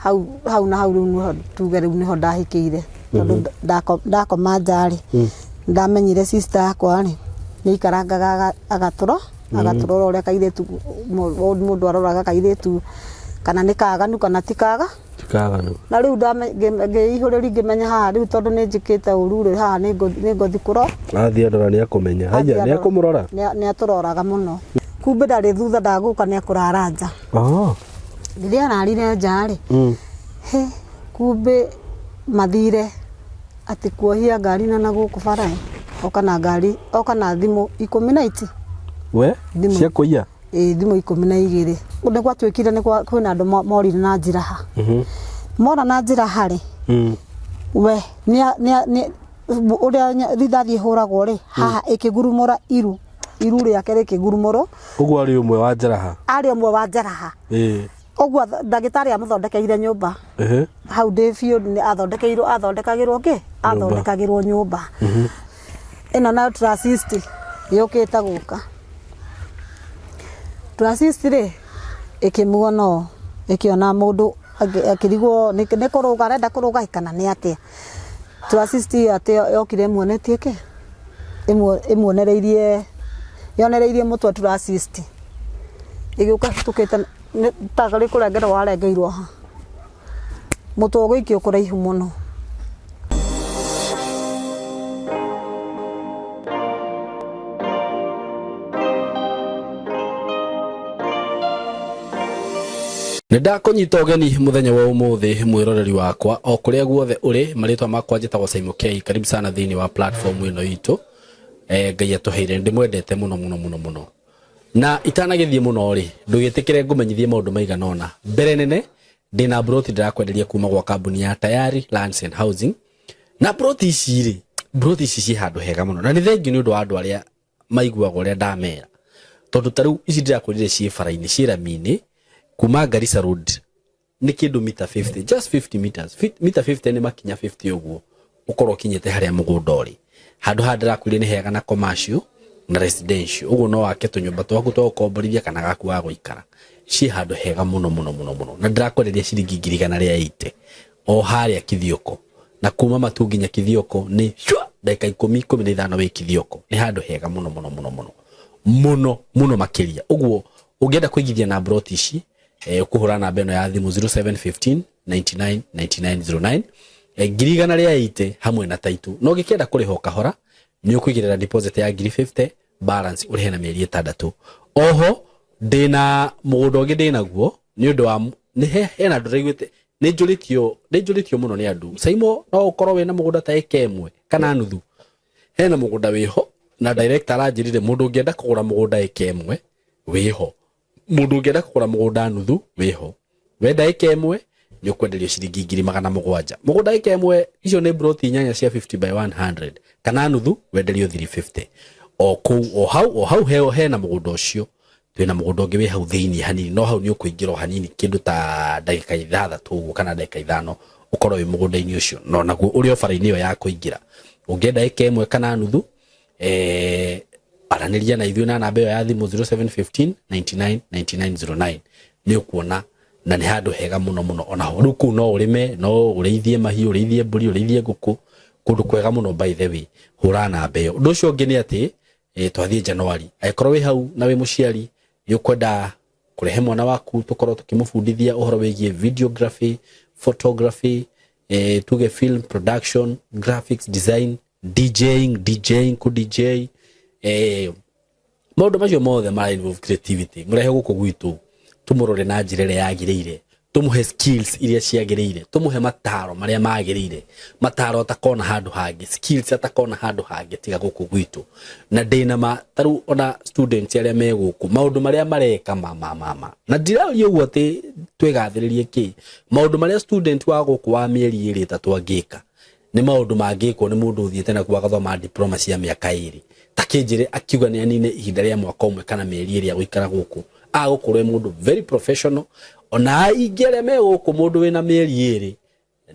Hau hau na hau rĩu nĩho tuge rĩu nĩho ndahĩkĩire, tondũ ndakoma nja rĩ, ndamenyire sister yakwa rĩ, nĩ aikarangaga agatũro agatũrora ũrĩa kairĩtu, mũndũ aroraga kairĩtu kana nĩ kaganu kana ti kaga. Tikaganu. Na rĩu ngĩihũrĩria ngĩmenya haha rĩu tondũ nĩ njĩkĩte ũru rĩ, haha nĩ ngũthiĩ kũro. Athiĩ andora nĩ akũmenya. Haiya, nĩ akũmũrora? Nĩ atũroraga mũno. Kumbe ndarĩ thutha ndagũka nĩ akũrara nja. Oh. Rĩrĩa ararire nja rĩ, he kumbe mathire atĩ kuohia ngari na nagũkũ bara ĩ, oka na ngari, oka na thimũ ikũmi na iti. We? Thimũ. Cia kũiya? Ĩĩ, thimũ 12. Nĩ gwatuĩkire nĩ kwĩna andũ morire na njĩra ha. Mora na njĩra ha rĩ, we nĩ ũrĩa rithathi ĩhũragwo rĩ, haha ĩkĩgurumũra iru, iru rĩake rĩkĩgurumũrwo. Ũguo arĩ ũmwe wa njeraha? Arĩ ũmwe wa njeraha. Ũguo ndagĩtarĩ amũthondekeire nyũmba. Hau ndĩ biũ nĩ athondekeirwo, athondekagĩrwo kĩ? Athondekagĩrwo nyũmba. Ĩno nayo Trasist yũkĩte gũka. Trasist rĩ, ĩkĩmuona ũũ, ĩkĩona mũndũ akĩrigwo nĩ kũrũga arenda kũrũga ĩ kana nĩ atĩa. Trasist ĩyo atĩ yokire ĩmuonetie kĩ? Ĩmuonereirie, yonereirie mũtwe Trasist. Ĩgĩũka ĩhĩtũkĩte tarĩ kũrengerwo warengeirwo haha. Mũtwe ũgĩikio kũraihu mũno. Nĩ ndakũnyita ũgeni mũthenya wa ũmũthĩ mwĩroreri wakwa o kũrĩa guothe ũrĩ. Marĩtwa makwa njĩtagwo Simon K. Karibu sana thĩinĩ wa platform ĩno itũ. Ngai atũheire, ndĩmwendete mũno mũno mũno mũno. Na itanagĩthiĩ mũno rĩ, ndũgĩtĩkĩre ngũmenyithie maũndũ maigana ũna. Mbere nene, ndĩna mburoti ndĩrakwenderia kuma gwa kambuni ya Tayari Lands and Housing. Na mburoti ici rĩ, mburoti ici ciĩ handũ hega mũno. Na nĩ thengiũ nĩ ũndũ wa andũ arĩa maiguaga ũrĩa ndamera. Tondũ ta rĩu ici ndĩrakwĩrire ciĩ bara-inĩ, ciĩ rami-inĩ, kuma Garissa Road nĩ kĩndũ mita 50, just 50 meters. Mita 50 nĩ makinya 50 ũguo ũkorwo ũkinyĩte harĩa mũgũnda ũrĩ. Handũ haha ndĩrakwĩrire nĩ hega na commercial na residential, ũguo no wake tũnyũmba twaku twa gũkomborithia kana gaku ga gũikara. Ciĩ handũ hega mũno mũno mũno mũno, na ndĩrakwenderia ciringi ngiri igana rĩa 80 o harĩa Kithioko, na kuma Matu nginya Kithioko nĩ shwa ndagĩka ikũmi, 15 wĩ Kithioko. Nĩ handũ hega mũno mũno mũno mũno mũno mũno makĩria. Ũguo ũngĩenda kũigithia na mburoti ici, ũkũhũra namba ĩno ya thimũ 0715 99 99 09, 180,000 hamwe na taitũ. Na ũngĩkĩenda kũrĩha o kahora, nĩ ũkũigĩrĩra deposit ya ngiri 50, balance ũrĩhe na mĩeri 6. Oho ndĩna mũgũnda ũngĩ ndĩnaguo nĩ ũndũ wa nĩ hena andũ ndĩraiguĩte nĩ njũrĩtio, nĩ njũrĩtio mũno nĩ andũ. Saimo, no ũkorwo wĩna mũgũnda ta ĩka ĩmwe kana nuthu. Hena mũgũnda wĩho na director aranjĩrire mũndũ ũngĩenda kũgũra mũgũnda ĩka ĩmwe wĩho, mũndũ ũngĩenda kũgũra mũgũnda nuthu wĩho. Wenda ĩka ĩmwe nĩ ũkwenderio ciringi ngiri magana mũgwanja. Mũgũnda ĩka ĩmwe, icio nĩ mburoti 8 cia 50 by 100, kana nuthu wenderio 350. O kũu, o hau, o hau hena mũgũnda ũcio. Twĩna mũgũnda ũngĩ wĩ hau thĩinĩ hanini, no hau nĩ ũkũingĩra o hanini kĩndũ ta ndagĩka 6 ũguo kana ndagĩka 5 ũkorwo wĩ mũgũnda-inĩ ũcio, no naguo ũrĩ o bara-inĩ ĩyo ya kũingĩra. Ũngĩenda ĩka ĩmwe kana nuthu, aranĩria na ithuĩ na namba ĩyo ya thimũ 0715 99 99 09, nĩ ũkuona na nĩ handũ hega mũno mũno. Onaho rĩu kũu no ũrĩme, no ũrĩithie mahiũ, ũrĩithie mbũri, ũrĩithie ngũkũ, kũndũ kwega mũno. By the way, hũra namba ĩyo. Ũndũ ũcio ũngĩ nĩ atĩ, twathiĩ January, angĩkorwo wĩ hau na wĩ mũciari nĩ ũkwenda kũrehe mwana waku tũkorwo tũkĩmũbundithia ũhoro wĩgiĩ videography, photography, tuge film production, graphics design, DJing, DJing, ku DJ, maũndũ macio mothe mara involve creativity, mũrehe gũkũ gwitũ tũmũrore na njĩra ĩrĩa yagĩrĩire, tũmũhe skills iria ciagĩrĩire, tũmũhe mataro marĩa magĩrĩire, mataro atakona handũ hangĩ, skills atakona handũ hangĩ tiga gũkũ gwitũ. Na ndĩna ma ta rĩu ona students arĩa me gũkũ, maũndũ marĩa mareka ma ma ma ma, na ndiraria ũguo atĩ twĩgathĩrĩrie kĩ, maũndũ marĩa student wa gũkũ wa mĩeri 2 3 angĩka nĩ maũndũ mangĩkwo nĩ mũndũ ũthiĩte na agathoma diploma cia mĩaka 2. Ta kĩnjĩre akiuga nĩ anine ihinda rĩa mwaka ũmwe kana mĩeri 2 agũikara gũkũ, agũkorwo e mũndũ very professional. Ona aingĩ arĩa me gũkũ, mũndũ wĩna mĩeri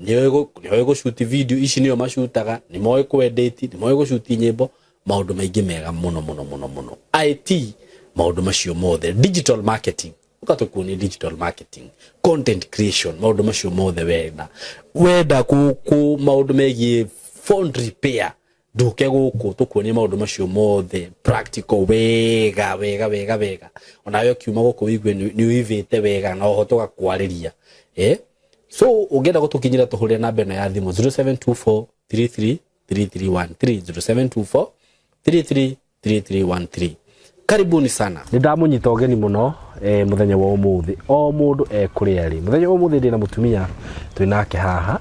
2 nĩoĩ gũcuti video ici, nĩo macutaga, nĩ moĩ kũ-edit, nĩ moĩ gũcuti nyĩmbo, maũndũ maingĩ mega mũno mũno mũno mũno, IT, maũndũ macio mothe, digital marketing. Ũka tũkuonie digital marketing, content creation, maũndũ macio mothe wenda. Wenda kũ maũndũ megiĩ phone repair, ndũke gũkũ tũkuonie maũndũ macio mothe practical wega wega wega wega. Onawe ũkiuma gũkũ wĩigue nĩ ũivĩte wega na oho tũgakwarĩria. Eh? So ũngĩenda gũtũkinyĩra tũhũrĩre namba ĩno ya thimũ 0724 33 3313, 0724 33 3313. Karibuni sana. Nĩ ndamũnyita ũgeni mũno mũthenya wa ũmũthĩ, o mũndũ e kũrĩa arĩ. Mũthenya wa ũmũthĩ ndĩna mũtumia twĩ nake haha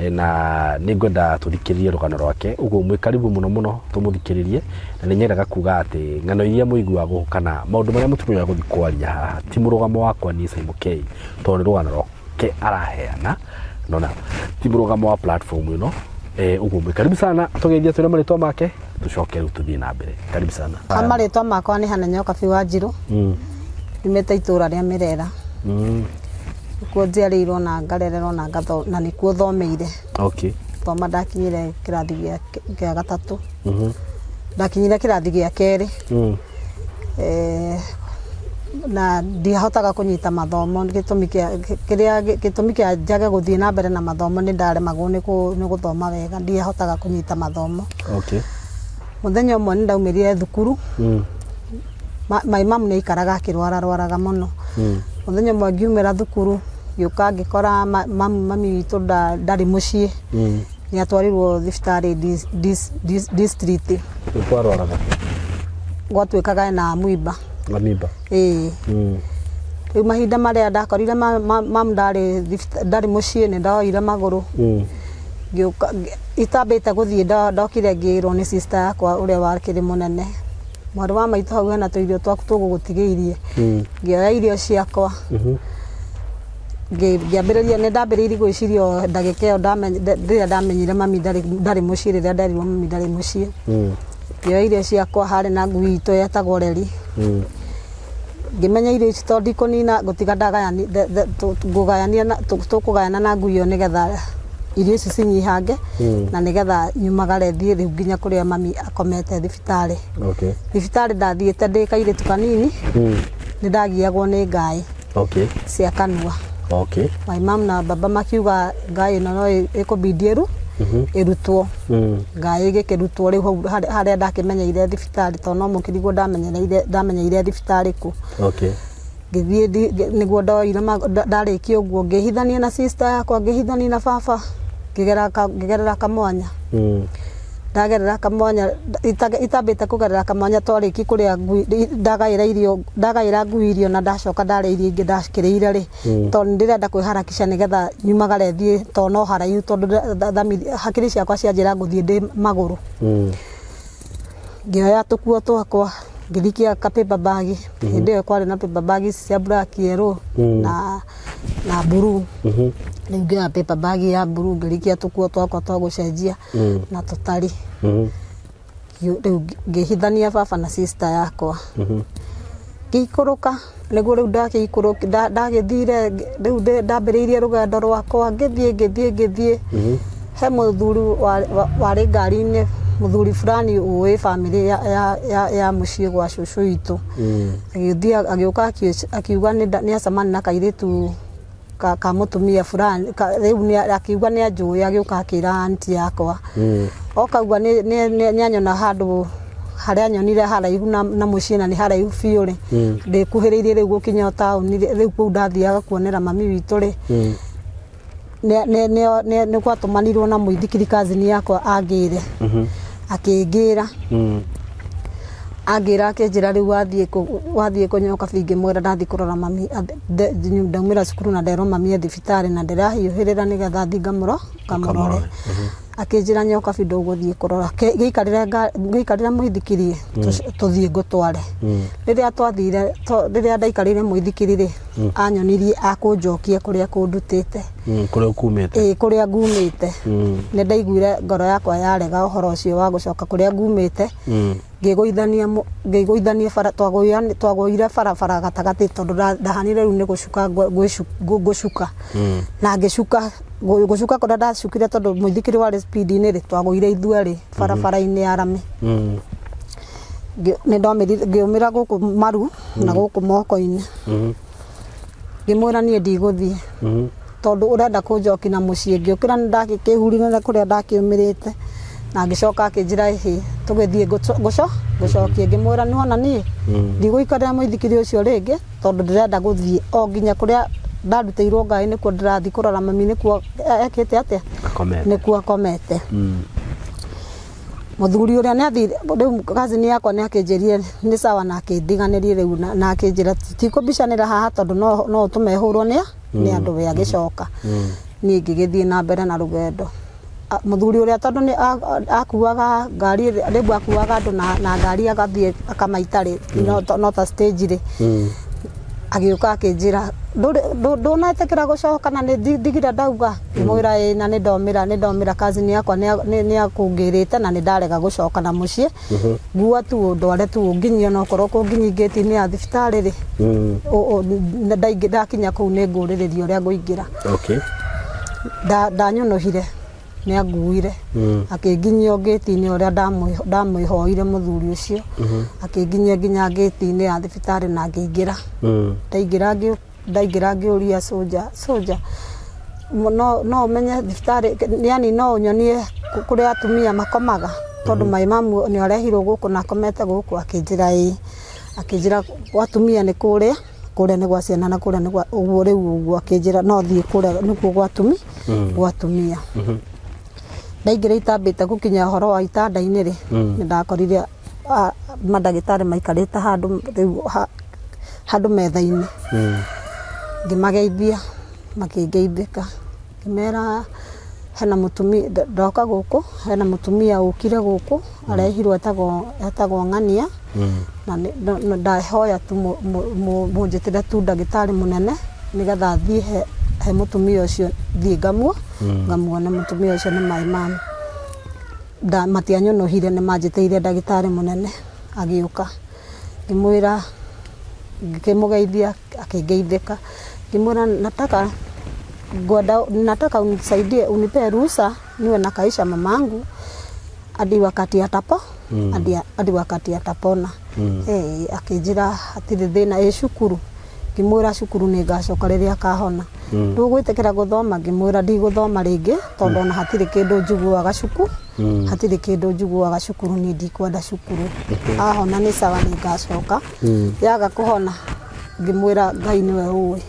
na nĩ ngwenda tũthikĩrĩrie rũgano rwake. Ũguo mwĩ karibu mũno mũno tũmũthikĩrĩrie, na nĩ nyendaga kuga atĩ ng'ano iria mũiguaga gũkũ kana maũndũ marĩa mũtumia ũyũ agũthiĩ kwaria haha ti mũrũgamo wakwa niĩ Simon K, tondũ nĩ rũgano rwake araheana, nona ti mũrũgamo wa platform ĩno. Ũguo mwĩ karibu sana, tũgeithie twĩre marĩtwa make, tũcoke rĩu tũthiĩ na mbere. Karibu sana. Ha marĩtwa makwa nĩ Hana Nyokabi wa Njirũ. Nyumĩte itũra rĩa Mĩrera. Nĩkuo njiarĩirwo na ngarererwo na ngatho na nĩkuo thomeire. Thoma ndakinyire kĩrathi gĩa gatatũ. Ndakinyire kĩrathi gĩa kerĩ. Na ndiahotaga kũnyita mathomo, gĩtũmi kĩa kĩrĩa gĩtũmi kĩa njage gũthiĩ na mbere na mathomo nĩ ndaremagwo nĩ gũthoma wega, ndiahotaga kũnyita mathomo. Mũthenya ũmwe nĩ ndaumĩrire thukuru. My mum nĩ aikaraga akĩrwara rwaraga mũno. Mũthenya ũmwe ngiumĩra thukuru, ngĩũka ngĩkora mami witũ ndarĩ mũciĩ. Nĩ atwarirwo thibitarĩ district. Nĩ kwarwaraga? Gwatuĩkaga ena amoeba. Amoeba. Ĩĩ. Rĩu mahinda marĩa ndakorire mam ndarĩ mũciĩ, nĩ ndoire magũrũ. Ngĩũka, itambĩte gũthiĩ ndokire ngĩĩrwo nĩ sister yakwa ũrĩa wakĩrĩ mũnene. Mwarĩ wa maitũ hau hena tũirio twaku tũgũgũtigĩirie. Ngĩoya irio ciakwa. Ngĩambĩrĩria, nĩ ndambĩrĩirie gwĩciria o ndagĩka ĩyo rĩrĩa ndamenyire mami ndarĩ mũciĩ, rĩrĩa nderirwo mami ndarĩ mũciĩ. Ngĩoya irio ciakwa, harĩ na ngui itũ yetagwo Reri. Ngĩmenya irio ici tondũ ndikũnina, ngũtiga ngũgayania na tũkũgayana na ngui ĩyo nĩgetha irio ici cinyihange na nĩgetha nyumagare thiĩ rĩu nginya kũrĩa mami akomete thibitarĩ. Thibitarĩ ndathiĩte ndĩ kairĩtu kanini, nĩ ndagiagwo nĩ ngaĩ cia kanua. My mom na baba makiuga ngaĩ ĩno no ĩkũbidi ĩrutwo. Ngaĩ ĩgĩkĩrutwo rĩu hau harĩa ndakĩmenyeire thibitarĩ, tondũ no mũkĩriguo ndamenyeire thibitarĩ kũ. Ngĩthiĩ nĩguo ndoire ndarĩkia ũguo ngĩhithania na sister yakwa, ngĩhithania na baba, ngĩgerera kamwanya. Ndagerera kamwanya, itambĩte kũgerera kamwanya twarĩkia kũrĩa ngui, ndagaĩra irio, ndagaĩra ngui irio na ndacoka ndarĩa irio ingĩ ndakĩrĩire rĩ, tondũ nĩ ndĩrenda kwĩharakisha nĩgetha nyumagare thiĩ, tondũ no haraihu, tondũ hakiri ciakwa cianjĩra ngũthiĩ ndĩ magũrũ. Ngĩoya tũkuo twakwa, ngĩthikia ka paper bag. Hĩndĩ ĩyo kwarĩ na paper bag ici cia black, yellow na blue. Rĩu ngĩoya paper bag ya blue, ngĩrikia tũkuo twakwa twa gũcenjia na tũtari. Rĩu ngĩhithania baba na sister yakwa. Ngĩikũrũka, nĩguo rĩu ndagĩthire, rĩu ndambĩrĩirie rũgendo rwakwa, ngĩthiĩ ngĩthiĩ ngĩthiĩ. He mũthuri warĩ ngari-inĩ, mũthuri fulani ũĩ bamĩrĩ ya mũciĩ gwa cũcũ witũ. Agĩthiĩ agĩũka akiuga nĩ acemania na kairĩtu ka mũtumia fulani, rĩu akiuga nĩ anjũĩ, agĩũka akĩra aunty yakwa. Okauga nĩ anyona handũ harĩa anyonire haraihu na mũciĩ, na nĩ haraihu biũ rĩ, ndĩkuhĩrĩirie rĩu gũkinya taũni rĩu kũu ndathiaga kuonera mami witũ rĩ, nĩ gwatũmanirwo na mũithikiri cousin yakwa angĩre. Akĩngĩra. Angĩra akĩnjĩra rĩu wathiĩ kũnyoka bi, ngĩmwĩra ndathiĩ kũrora mami, ndaumĩra cukuru na nderwo mami e thibitarĩ na ndĩrahiũhĩrĩra nĩgetha thiĩ ngamũrore. Akĩnjĩra nyoka bi ndũgũthiĩ kũrora, gĩikarĩre mũithikiri tũthiĩ ngũtware. Rĩrĩa twathire, rĩrĩa ndaikarĩire mũithikiri rĩ, anyonirie akũnjokia kũrĩa kũndutĩte. Kũrĩa ũkumĩte. Ĩĩ, kũrĩa ngumĩte. Nĩ ndaiguire ngoro yakwa yarega ũhoro ũcio wa gũcoka kũrĩa ngumĩte. Ngĩgũithania bara, twagũire barabara gatagatĩ, tondũ ndahanire rĩu nĩ gũcuka ngũcuka. Na ngĩcuka, gũcuka kũrĩa ndacukire, tondũ mũithikiri warĩ speed-inĩ rĩ, twagũire ithuerĩ barabara-inĩ ya rami. Nĩ ndomĩrire, ngĩũmĩra gũkũ maru na gũkũ moko-inĩ. Ngĩmwĩra niĩ ndigũthiĩ tondũ ũrenda kũnjoki na mũciĩ. Ngĩũkĩra nĩ ndakĩhurire na kũrĩa ndakĩũmĩrĩte na ngĩcoka akĩnjĩra ĩhĩ tũgĩthiĩ ngũcokie. Ngĩmwĩra nĩwona niĩ ndigũikarĩra mũithikiri ũcio rĩngĩ tondũ ndĩrenda gũthiĩ o nginya kũrĩa ndarutĩirwo ngai nĩkuo ndĩrathiĩ kũrora mami nĩkuo ekĩte atĩa Akomete. Nĩkuo akomete. Mũthuri ũrĩa nĩ athire rĩu cousin yakwa nĩ akĩnjĩrire nĩ sawa na akĩndiganĩria rĩu na akĩnjĩra tikũmbicanĩra haha tondũ no ũtũme hũrwo nĩ andũ we agĩcoka. Niĩ ngĩgĩthiĩ na mbere na rũgendo. Mũthuri ũrĩa tondũ nĩ akuaga ngari rĩu akuaga andũ na ngari agathiĩ akamaita rĩ no ta stage rĩ agĩũka akĩnjĩra ndũnetĩkĩra gũcoka na nĩ ndigire ndauga. Ngĩmwĩra ĩĩ na nĩ ndomĩra nĩ ndomĩra cousin yakwa nĩ akũngĩrĩte na nĩ ndarega gũcoka na mũciĩ ngua tu ũndware tu ũnginyie onokorwo kũnginyia ngĩti-inĩ ya thibitarĩ rĩ ndakinya kũu nĩ ngũrĩrĩria ũrĩa ngũingĩra. Ndanyũnũhire nĩ anguire akĩnginyia o ngĩti-inĩ ũrĩa ndamwĩhoire mũthuri ũcio akĩnginyia nginya ngĩti-inĩ ya thibitarĩ na ngĩingĩra. Ndaingĩra ngĩũria soldier, soldier no ũmenye thibitarĩ yani no ũnyonie kũrĩa atumia makomaga tondũ my mum nĩ arehirwo gũkũ na akomete gũkũ. Akĩnjĩra ĩĩ, akĩnjĩra gwa atumia nĩ kũrĩa, kũrĩa nĩ gwa ciana na kũrĩa nĩ gwa ũguo rĩu ũguo akĩnjĩra no thiĩ kũrĩa nĩkuo gwa atumia. Ndaingĩra itambĩte gũkinya ũhoro wa itanda-inĩ rĩ nĩ ndakorire mandagĩtarĩ maikarĩte handũ rĩu handũ metha-inĩ. Ngĩmageithia makĩngeithĩka ngĩmera hena mũtumia ndoka gũkũ hena mũtumia ũkire gũkũ arehirwo etagwo Ng'ania na ndahoya tu mũnjĩtĩre tu ndagĩtarĩ mũnene nĩgetha thiĩ he mũtumia ũcio thiĩ ngamuone mũtumia ũcio nĩ my mum. Matianyũnũhire nĩ manjĩtĩire ndagĩtarĩ mũnene agĩũka ngĩmwĩra ngĩmũgeithia akĩngeithĩka ngĩmwĩra nataka ngwenda nataka unisaidie unipe ruhusa niwe nakaisha mamangu hadi wakati atapo hadi wakati atapona. Akĩnjĩra hatirĩ thĩna ĩ cukuru. Ngĩmwĩra cukuru nĩ ngacoka rĩrĩa akahona. Ndũgwĩtĩkĩra gũthoma? Ngĩmwĩra ndigũthoma rĩngĩ tondũ ona hatirĩ kĩndũ njiguaga cukuru hatirĩ kĩndũ njiguaga cukuru niĩ ndikwenda cukuru. Ahona nĩ sawa nĩ ngacoka yaga kũhona ngĩmwĩra Ngai nĩwe ũĩ.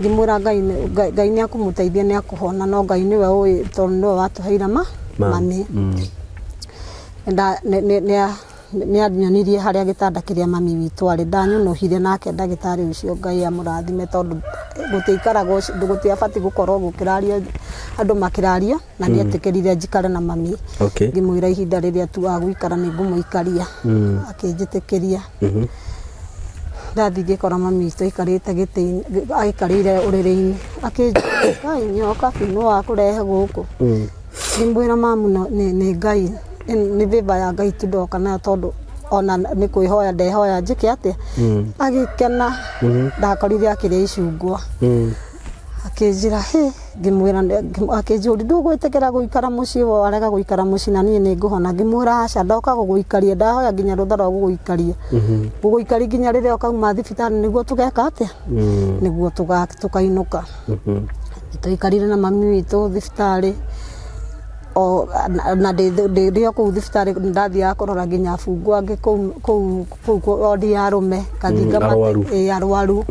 Ngĩmwĩra Ngai nĩ akũmũteithia nĩ akũhona no Ngai nĩwe ũĩ tondũ nĩwe watũheire mami. Nĩ anyonirie harĩa gĩtanda kĩrĩa mami witũ arĩ. Ndanyũnũhire nake ndagĩtarĩ ũcio Ngai amũrathime tondũ gũtiaikaragwo gũtiabatiĩ gũkorwo gũkĩrario andũ makĩrario na nĩ etĩkĩrire njikare na mami. Ngĩmwĩra ihinda rĩrĩa tu agũikara nĩ ngũmũikaria akĩnjĩtĩkĩria. Ndathiĩ ngĩkora mami witũ aikarĩte gĩtĩ-inĩ aikarĩire ũrĩrĩ-inĩ akĩnjĩra Ngai nyoka nũ wakũrehe gũkũ. Ngĩmwĩra mamu nĩ Ngai nĩ favour ya Ngai tu ndoka nayo tondũ ona nĩ kwĩhoya ndehoya njĩke atĩa. Agĩkena ndakorire akĩrĩa icungwa akĩnjĩra hĩ ngĩmwĩra akĩnjũria ndũgwĩtĩkĩra gũikara mũciĩ warega gũikara mũciĩ na niĩ nĩ ngũhona. Ngĩmwĩra aca ndoka gũgũikaria ndahoya nginya rũtha rwa gũgũikaria gũgũikaria nginya rĩrĩa ũkauma thibitarĩ nĩguo tũgeka atĩa nĩguo tũkainũka. Tũikarire na mami witũ thibitarĩ o na ndĩ o kũu thibitarĩ nĩ ndathiaga kũrora nginya abungwa angĩ kũu wondi ya arũme ngathiĩ Arwaru. Arwaru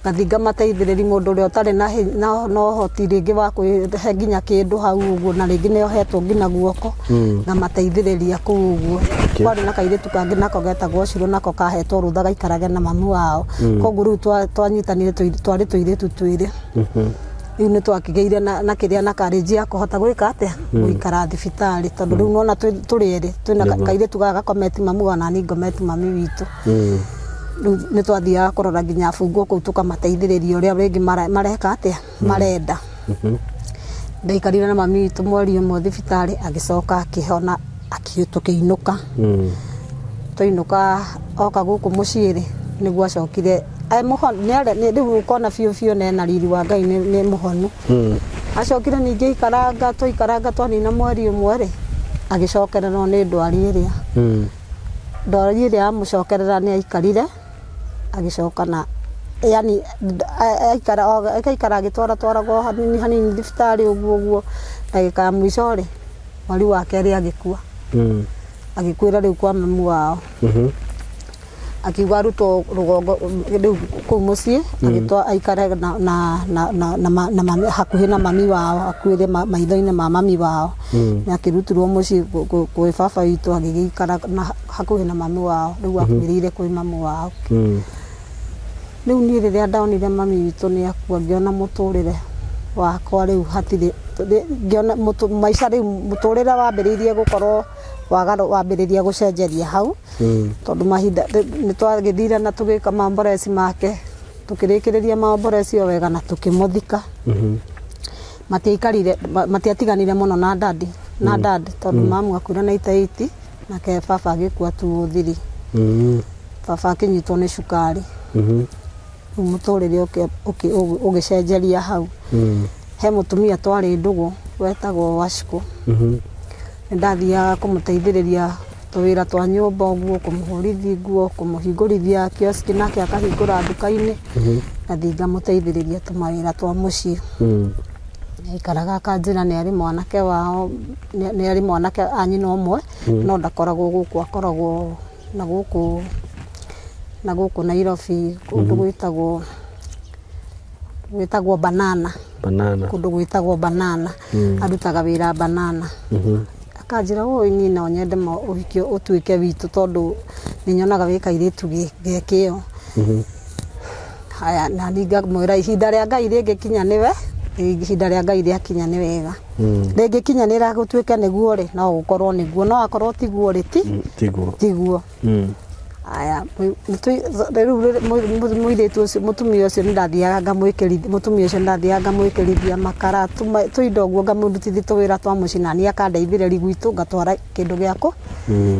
ngathiĩ ngamateithĩrĩria mũndũ ũrĩa ũtarĩ na ũhoti rĩngĩ wa kwĩhe nginya kĩndũ hau ũguo na rĩngĩ nĩ ohetwo nginya guoko ngamateithĩrĩria kũu ũguo. Kwarĩ na kairĩtu kangĩ nako getagwo Shiro nako kahetwo rũtha gaikarage na mamu wao koguo rĩu twanyitanire twarĩ tũirĩtu twĩrĩ. Rĩu nĩ twakĩgĩire na kĩrĩa na courage ya kũhota gwĩka atĩa gũikara thibitarĩ tondũ rĩu nona tũrĩ erĩ twĩna kairĩtu gaka gakometi mamu ona niĩ ngometi mami witũ. Rĩu nĩ twathiaga kũrora nginya abungwo kũu tũkamateithĩrĩria ũrĩa rĩngĩ mareka atĩa marenda. Ndaikarire na mami witũ mweri ũmwe thibitarĩ agĩcoka akĩhona tũkĩinũka. Twainũka oka gũkũ mũciĩ rĩ nĩguo acokire rĩu ũkona biũ biũ nena riri wa Ngai nĩ mũhonu. Acokire ningĩ aikaranga twaikaranga twanina mweri ũmwe rĩ agĩcokererwo nĩ ndwari ĩrĩa. Ndwari ĩrĩa yamũcokerera nĩ aikarire agĩcoka na Yani aikara akaikara agĩtwara twaragwo hanini hanini thibitarĩ ũguo ũguo, ndagĩka ya mũico rĩ, mweri wa kerĩ agĩkua. Agĩkuĩra rĩu kwa mamu wao. Akiuga arutwo rũgongo rĩu kũu mũciĩ, agĩtwa aikare na na na na na ma- na mami, hakuhĩ na mami wao, akuĩre maitho-inĩ ma mami wao. Nĩ akĩrutirwo mũciĩ kwĩ baba witũ, agĩgĩikara na hakuhĩ na mami wao, rĩu akuĩrĩire kwĩ mamu wao. Rĩu niĩ rĩrĩa ndonire mami witũ nĩ akua, ngĩona mũtũrĩre wakwa rĩu hatirĩ, ngĩona maica rĩu mũtũrĩre wambĩrĩirie gũkorwo wambĩrĩria gũcenjeria hau. Tondũ mahinda nĩ twagĩthire na tũgĩka maomboreci make, tũkĩrĩkĩrĩria maomboreci o wega na tũkĩmũthika. Matiaikarire, matiatiganire mũno na dadi, na dad, tondũ mamu akuire 98, nake baba agĩkua 2003. Baba akĩnyitwo nĩ cukari. Rĩu mũtũrĩre ũgĩcenjeria hau. He mũtumia twarĩ ndũgũ wetagwo Wacikũ. Nĩ ndathiaga kũmũteithĩrĩria tũwĩra twa nyũmba ũguo, kũmũhũrithia nguo, kũmũhingũrithia kioski nake akahingũra nduka-inĩ, ngathiĩ ngamũteithĩrĩria tũmawĩra twa mũciĩ. Aikaraga akanjĩra nĩ arĩ mwanake wao, nĩ arĩ mwanake a nyina ũmwe, no ndakoragwo gũkũ, akoragwo na gũkũ Nairobi, kũndũ gwĩtagwo Banana. Banana. Kũndũ gwĩtagwo Banana. Arutaga wĩra Banana. Akanjĩra ũũ, niĩ no nyende ũhiki ũtuĩke witũ, tondũ nĩ nyonaga wĩ kairĩtu ge kĩo. Haya, na niĩ ngamwĩra ihinda rĩa Ngai rĩngĩkinya nĩwe, ihinda rĩa Ngai rĩakinya nĩ wega. Rĩngĩkinyanĩra gũtuĩke nĩguo rĩ, no gũkorwo nĩguo, no akorwo tiguo rĩ, ti Tiguo. Tiguo. Aya, rĩu mũirĩtu ũcio, mũtumia ũcio nĩ ndathiaga ngamwĩkĩrithia, mũtumia ũcio nĩ ndathiaga ngamwĩkĩrithia makara, tũindo ũguo, ngamũrutithia tũwĩra twa mũciĩ, na niĩ akandeithĩrĩria gwitũ, ngatwara kĩndũ gĩakũ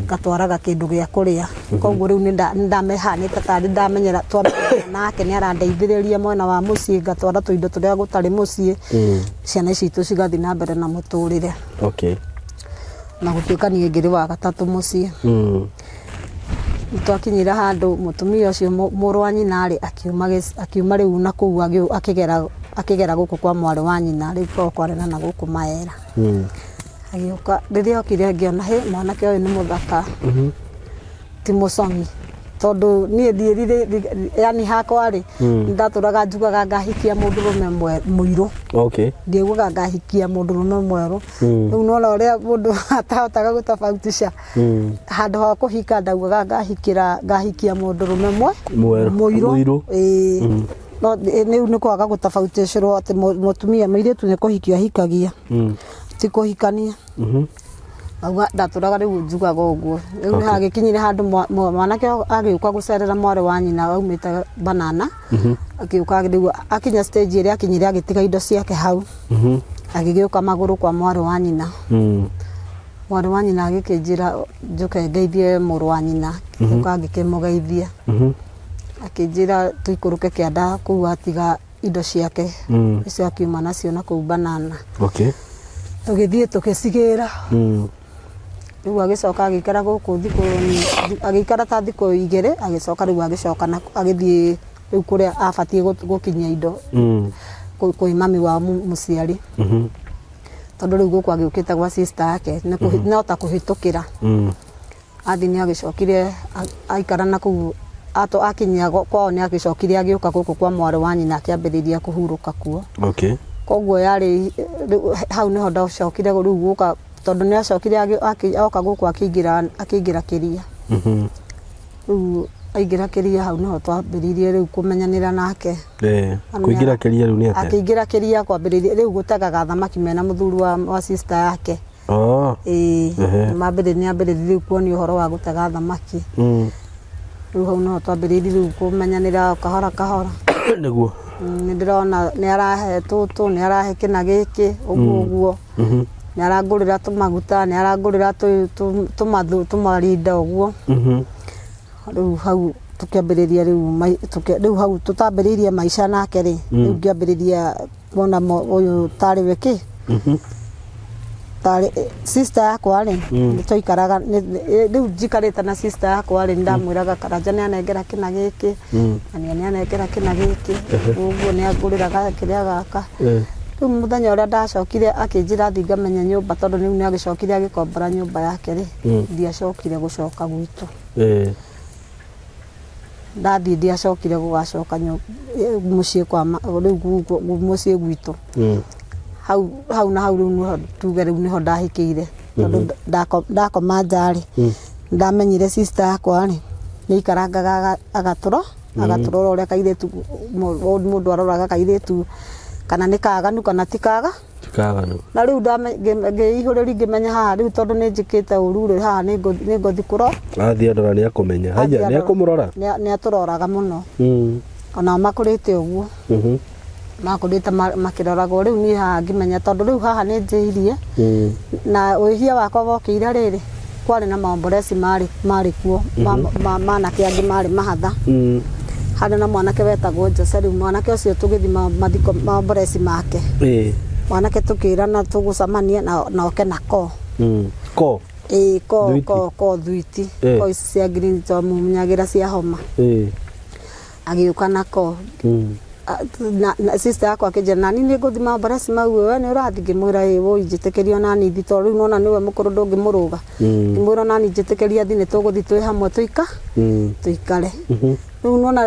ngatwaraga kĩndũ gĩa kũrĩa. Koguo rĩu nĩ ndamehanĩte tarĩ ndamenyera, twamenyerana nake nĩ arandeithĩrĩria mwena wa mũciĩ, ngatwara tũindo tũrĩa gũtarĩ mũciĩ, ciana ici citũ cigathiĩ na mbere na mũtũrĩre. Na gũtuĩka niĩ ngĩrĩ wa gatatũ mũciĩ. Twakinyire handũ mũtumia ũcio, mũrũ wa nyina rĩ, akiuma rĩu na kũu akĩgera gũkũ kwa mwarĩ wa nyina, rĩu kwao kwarĩ na gũkũ Maera. Agĩũka, rĩrĩa okire ngĩona hĩ, mwanake ũyũ nĩ mũthaka, ti mũcong'i, tondũ niĩ ndiĩrirĩ, yani hakwa rĩ, ndatũraga njugaga ngahikia mũndũrũme mũirũ. Ndiaugaga ngahikia mũndũrũme mwerũ. Rĩu nona ũrĩa mũndũ atahotaga gũtofautisha. Handũ ha kũhika ndaugaga ngahikĩra, ngahikia mũndũrũme Mwerũ. Mũirũ. Mũirũ. Ĩĩ, no rĩu nĩ kwaga gũtofautĩcĩrwo atĩ mũtumia mũirĩtu nĩ kũhikia ahikagia, ti kũhikania. Auga ndatũraga rĩu njugaga ũguo. Rĩu nĩ hagĩkinyire handũ mwanake agĩũka gũcerera mwarĩ wa nyina aumĩte Banana. Akĩũka rĩu, akinya stage ĩrĩa akinyire, agĩtiga indo ciake hau, agĩgĩũka magũrũ kwa mwarĩ wa nyina. Mwarĩ wa nyina agĩkĩnjĩra njũke ngeithie mũrũ wa nyina. Ngĩũka ngĩkĩmũgeithia. Akĩnjĩra tũikũrũke kĩanda kũu atiga indo ciake icio akiuma nacio na kũu Banana. Tũgĩthiĩ tũgĩcigĩra. Rĩu agĩcoka agĩikara gũkũ thikũ, agĩikara ta thikũ 2, agĩcoka rĩu agĩcoka na agĩthiĩ rĩu kũrĩa abatiĩ gũkinyia indo, kwĩ mami wao mũciari, tondũ rĩu gũkũ agĩũkĩte gwa sister yake no ta kũhĩtũkĩra. Athiĩ nĩ agĩcokire aikara na kũu akinyia kwao, nĩ agĩcokire agĩũka gũkũ kwa mwarĩ wa nyina, akĩambĩrĩria kũhurũka kuo. Koguo yarĩ rĩu hau nĩho ndacokire rĩu gũka, tondũ nĩ acokire oka gũkũ akĩingĩra kĩria. Rĩu aingĩra kĩria, hau nĩho twambĩrĩirie rĩu kũmenyanĩra nake. Kũingĩra kĩria rĩu nĩ atĩa? Akĩingĩra kĩria kwambĩrĩria rĩu gũtegaga thamaki mena mũthuri wa sister yake. Ĩĩ. Nĩ ambĩrĩirie rĩu kuonio ũhoro wa gũtega thamaki. Rĩu hau nĩho twambĩrĩirie rĩu kũmenyanĩra kahora kahora. Nĩ ndĩrona nĩ arahe tũtũ, nĩ arahe kĩna gĩkĩ, ũguo ũguo, nĩ arangũrĩra tũmaguta, nĩ arangũrĩra tũmathu, tũmarinda ũguo. Rĩu hau tũkĩambĩrĩria rĩu rĩu hau tũtambĩrĩirie maica nake rĩ, rĩu ngĩambĩrĩria kuona ũyũ tarĩ we kĩ. Tarĩ sister yakwa rĩ, nĩ twaikaraga rĩu njikarĩte na sister yakwa rĩ, ndamwĩraga Karanja nĩ anengera kĩna gĩkĩ, na nĩ anengera kĩna gĩkĩ, ũguo nĩ angũrĩraga kĩrĩa gaka. Rĩu mũthenya ũrĩa ndacokire akĩnjĩra thiĩ ngamenye nyũmba, tondũ rĩu nĩ agĩcokire agĩkombora nyũmba yake rĩ, ndiacokire gũcoka gwitũ. Ndathiĩ ndiacokire gũgacoka mũciĩ kwa rĩu mũciĩ gwitũ. Hau hau na hau rĩu nĩho tuge rĩu nĩho ndahikĩire, tondũ ndakoma nja rĩ, ndamenyire sister yakwa rĩ, nĩ aikarangaga agatũro agatũrora ũrĩa kairĩtu, mũndũ aroraga kairĩtu kana nĩ kaganu kana ti kaga. Tikaganu. Na rĩu ngĩihũrĩria ngĩmenya haha rĩu tondũ nĩ njĩkĩte ũru rĩ, haha nĩ ngũthiĩ kũro. Athiĩ andora nĩ akũmenya. Haya, nĩ akũmũrora? Nĩ atũroraga mũno. Onao makũrĩte ũguo. Makũrĩte makĩroragwo. Rĩu niĩ haha ngĩmenya tondũ rĩu haha nĩ njĩirie. Na wĩhia wakwa wokĩire rĩrĩ, kwarĩ na maomboreci marĩ kuo, manake angĩ marĩ mahatha. Harĩ na mwanake wetagwo Jose, rĩu mwanake ũcio tũgĩthiĩ mathiko maomboreci make. Mwanake tũkĩrana tũgũcemania na oke na ko. Ko? Ĩĩ, ko, ko, ko thuiti. Ko ici cia green twamumunyagĩra cia homa. Agĩũka nako. Na sister yakwa akĩnjĩra nani nĩ ngũthiĩ maomboreci mau, we nĩ ũrathiĩ? Ngĩmwĩra ĩĩ, wũi njĩtĩkĩria onani thiĩ, tondũ rĩu nĩwona nĩwe mũkũrũ ndũngĩmũrũga. Ngĩmwĩra onani njĩtĩkĩria thiĩ, nĩ tũgũthiĩ twĩ hamwe tũikare. Rĩu nĩwona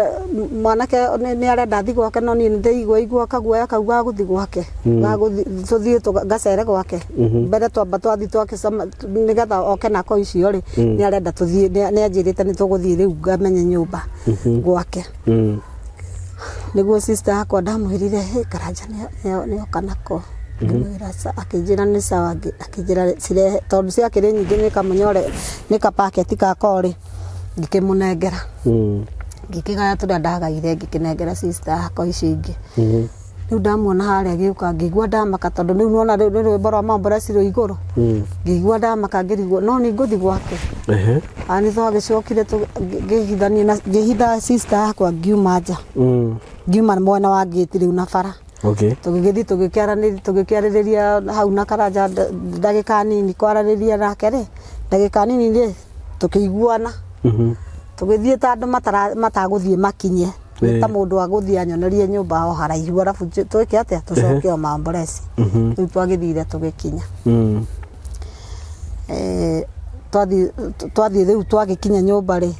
mwanake nĩ arenda thiĩ gwake, no niĩ nĩ ndĩraigua igua kaguoya kau ga gũthiĩ gwake, ga gũthiĩ tũthiĩ ngacere gwake. Mbere twamba twathiĩ twagĩcema nĩgetha oke nako icio rĩ, nĩ arenda tũthiĩ, nĩ anjĩrĩte nĩ tũgũthiĩ rĩu ngamenye nyũmba gwake. Nĩguo sister yakwa ndamwĩrire, "Hĩ, Karanja nĩoka nako." Ngĩmwĩra akĩnjĩra nĩ sawa, akĩnjĩra cirehe tondũ ciakĩrĩ nyingĩ nĩ kamũnyore nĩ ka packet gakwa rĩ, ngĩkĩmũnengera. Ngĩkĩgaya tũrĩa ndagaire ngĩkĩnengera sister yakwa icio ingĩ. Rĩu ndamuona harĩa agĩũka ngĩigua ndamaka, tondũ rĩu nĩwona rĩu nĩ rwĩmbo rwa maomboreci rwĩ igũrũ. Ngĩigua ndamaka ngĩrigwo no nĩ ngũthiĩ gwake. A nĩ twagĩcokire ngĩhithania na ngĩhitha sister yakwa ngiuma nja. Ngiuma mwena wa ngĩti rĩu na bara. Tũgĩgĩthiĩ tũgĩkĩarĩrĩria hau na Karanja ndagĩka nini, kwaranĩria nake rĩ, ndagĩka nini rĩ, tũkĩiguana. Tũgĩthiĩ ta andũ matagũthiĩ makinye. Nĩ ta mũndũ agũthiĩ anyonerie nyũmba o haraihu, arabu twĩke atĩa, tũcoke o maomboreci. Rĩu twagĩthire tũgĩkinya. Twathiĩ rĩu twagĩkinya nyũmba rĩ,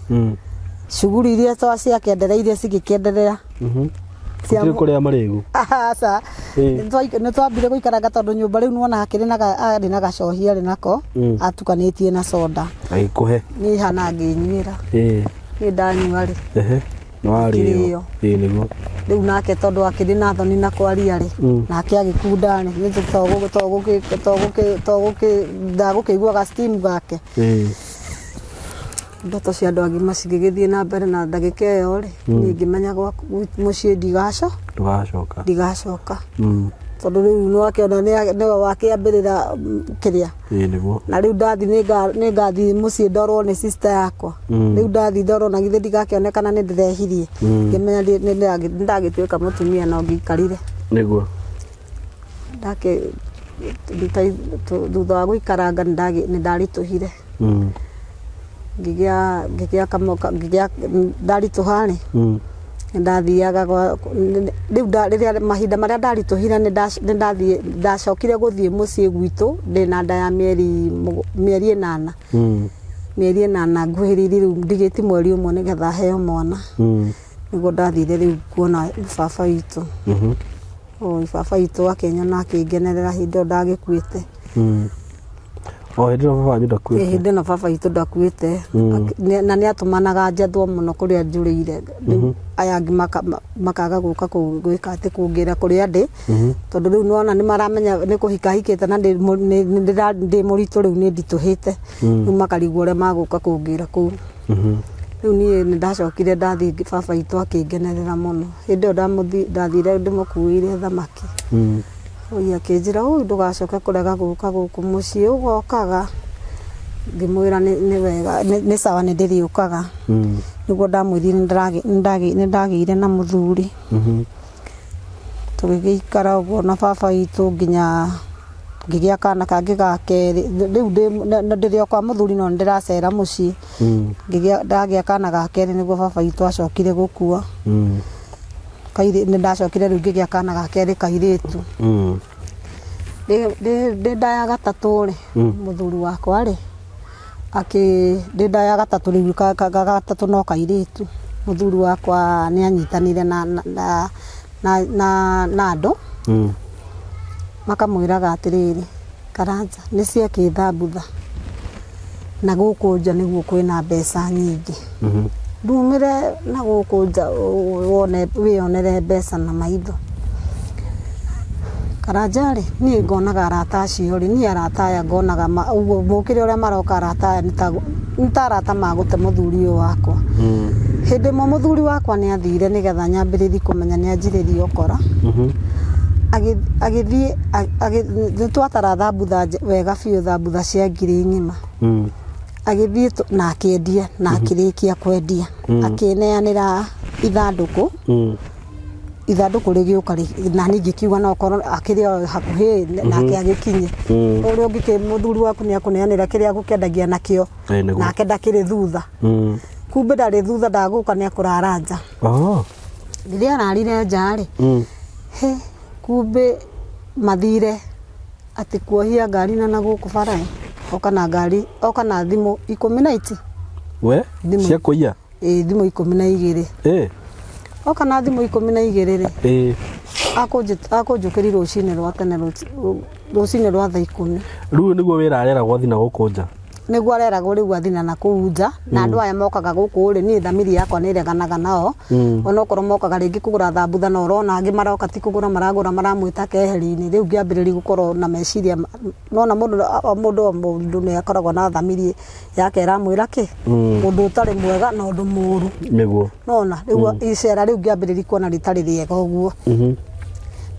cuguri iria ciakĩendereire cigĩkĩenderea. Gũtirĩ kũrĩa marĩgu. Aca. Nĩ twambire gũikaranga tondũ nyũmba rĩu nĩwona hakĩrĩ na arĩ na gacohi arĩ nako, atukanĩtie na soda. Agĩkũhe. Niĩ hana ngĩnyuĩra. Niĩ ndanyua rĩ, Nĩwarĩo. Ngĩrĩo. Ĩĩ nĩguo. Rĩu nake tondũ akĩrĩ na thoni na kwaria rĩ, nake agĩkunda rĩ, nĩ ndagũkĩiguaga steam gake. Ndoto cia andũ agima cigĩgĩthiĩ na mbere na ndagĩka ĩyo rĩ, niĩ ngĩmenya mũciĩ Ndũgacoka. Ndigacoka. Tondũ rĩu nĩwakĩona nĩwe wakĩambĩrĩra kĩrĩa. Ĩĩ nĩguo. Na rĩu ndathiĩ nĩngathiĩ mũciĩ ndorwo nĩ sister yakwa. Rĩu ndathiĩ ndorwo na githĩ ndigakĩonekana nĩ ndĩrehirie. Ngĩmenya nĩndagĩtuĩka mũtumia no ngĩikarire. Nĩguo. Thutha wa gũikaranga nĩndaritũhire. Ngĩgĩa ngĩgĩa ngĩgĩa ndaritũha rĩ, nĩndathiaga gwa rĩu rĩrĩa mahinda marĩa ndaritũhire nĩndathiĩ ndacokire gũthiĩ mũciĩ gwitũ ndĩna nda ya mĩeri mĩeri 8. Mĩeri 8 nguhĩrĩirie rĩu ndigĩtie mweri ũmwe nĩgetha heo mwana. Nĩguo ndathire rĩu kuona baba witũ. Oi baba witũ akĩnyona akĩngenerera hĩndĩ ĩyo ndagĩkuĩte. O hĩndĩ ĩno baba wanyu ndakuĩte? Hĩndĩ ĩno baba witũ ndakuĩte. Na nĩ atũmanaga njethwo mũno kũrĩa njũrĩire. Rĩu aya angĩ makaga gũka gwĩka atĩ kũngĩra kũrĩa ndĩ. Tondũ rĩu nĩwona nĩ maramenya nĩ kũhika hikĩte na ndĩ mũritũ rĩu nĩ nditũhĩte. Rĩu makarigwo ũrĩa magũka kũngĩra kũu. Rĩu niĩ nĩ ndacokire ndathiĩ baba witũ akĩngenerera mũno. Hĩndĩ ĩyo ndathire ndĩmũkuĩire thamaki. Oi akĩnjĩra ũi ndũgacoke kũrega gũka gũkũ mũciĩ ũgokaga. Ngĩmwĩra nĩ wega, nĩ sawa nĩ ndĩrĩũkaga. Nĩguo ndamwĩrire nĩ ndagĩire na mũthuri. Tũgĩgĩikara ũguo na baba witũ nginya Ngĩgĩa kana kangĩ ga kerĩ. Rĩu ndĩrĩ o kwa mũthuri no nĩndĩracera mũciĩ. Ngĩgĩa ndagĩa kana ga kerĩ nĩguo baba witũ acokire gũkua. Nĩndacokire rĩu ngĩgĩa kana ga kerĩ kairĩtu. Ndĩ nda ya gatatũ rĩ, mũthuri wakwa rĩ, ndĩ nda ya gatatũ rĩu ga gatatũ no kairĩtu, mũthuri wakwa nĩ anyitanire na andũ makamwĩraga atĩrĩrĩ, Karanja nĩ ciekĩ thambutha na gũkũ nja nĩguo kwĩna mbeca nyingĩ. Ndumĩre na gũkũ nja wone wĩyonere mbeca na maitho. Karanja rĩ, niĩ ngonaga arata acio rĩ, niĩ arata aya ngonaga ũguo mũkĩre ũrĩa maroka arata aya nĩ ta arata magũte mũthuri ũyũ wakwa. Hĩndĩ ĩmwe mũthuri wakwa nĩ athire nĩgetha nyambĩrĩrie kũmenya nĩ anjĩrĩria ũkora. Agĩthiĩ nĩ twatara thambutha wega biũ thambutha cia ngiri ng'ima. Agĩthiĩ na akĩendia na akĩrĩkia kwendia akĩneanĩra ithandũkũ. Ithandũkũ rĩgĩũka na niĩ ngĩkiuga no korwo akĩrĩ o hakuhĩ nake agĩkinye. Ũrĩa ũngĩ mũthuri waku nĩ akũneanĩra kĩrĩa agũkĩendagia nakĩo. Ĩĩ nĩguo. Nake ndakĩrĩ thutha. Kumbe ndarĩ thutha ndagũka nĩ akũrara nja. Rĩrĩa ararire nja rĩ, hĩ kumbe mathire atĩ kuohia ngari na nagũkũ bara ĩ, oka na ngari, oka na thimũ ikũmi na iti. We? Thimũ. Cia kũiya? Ĩĩ thimũ 12. Oka na thimũ 12 rĩ, akũnjũkĩria rũcinĩ rwa tene rũcinĩ rwa thaa 10. Rĩu nĩguo wĩra areragwo athiĩ na gũkũ nja? Nĩguo areragwo rĩu athiĩ na nakũu nja, na andũ aya mokaga gũkũ rĩ, niĩ thamiri yakwa nĩ ĩreganaga nao, onokorwo mokaga rĩngĩ kũgũra thambutha na ũrona angĩ maroka ti kũgũra maragũra maramwĩta keheri-inĩ, rĩu ngĩambĩrĩria gũkorwo na meciria, nĩwona mũndũ o mũndũ o mũndũ nĩ akoragwo na thamiri yake ĩramwĩra kĩ, ũndũ ũtarĩ mwega na ũndũ mũru. Nĩguo. Nĩwona, rĩu icera rĩu ngĩambĩrĩria kuona rĩtarĩ rĩega ũguo.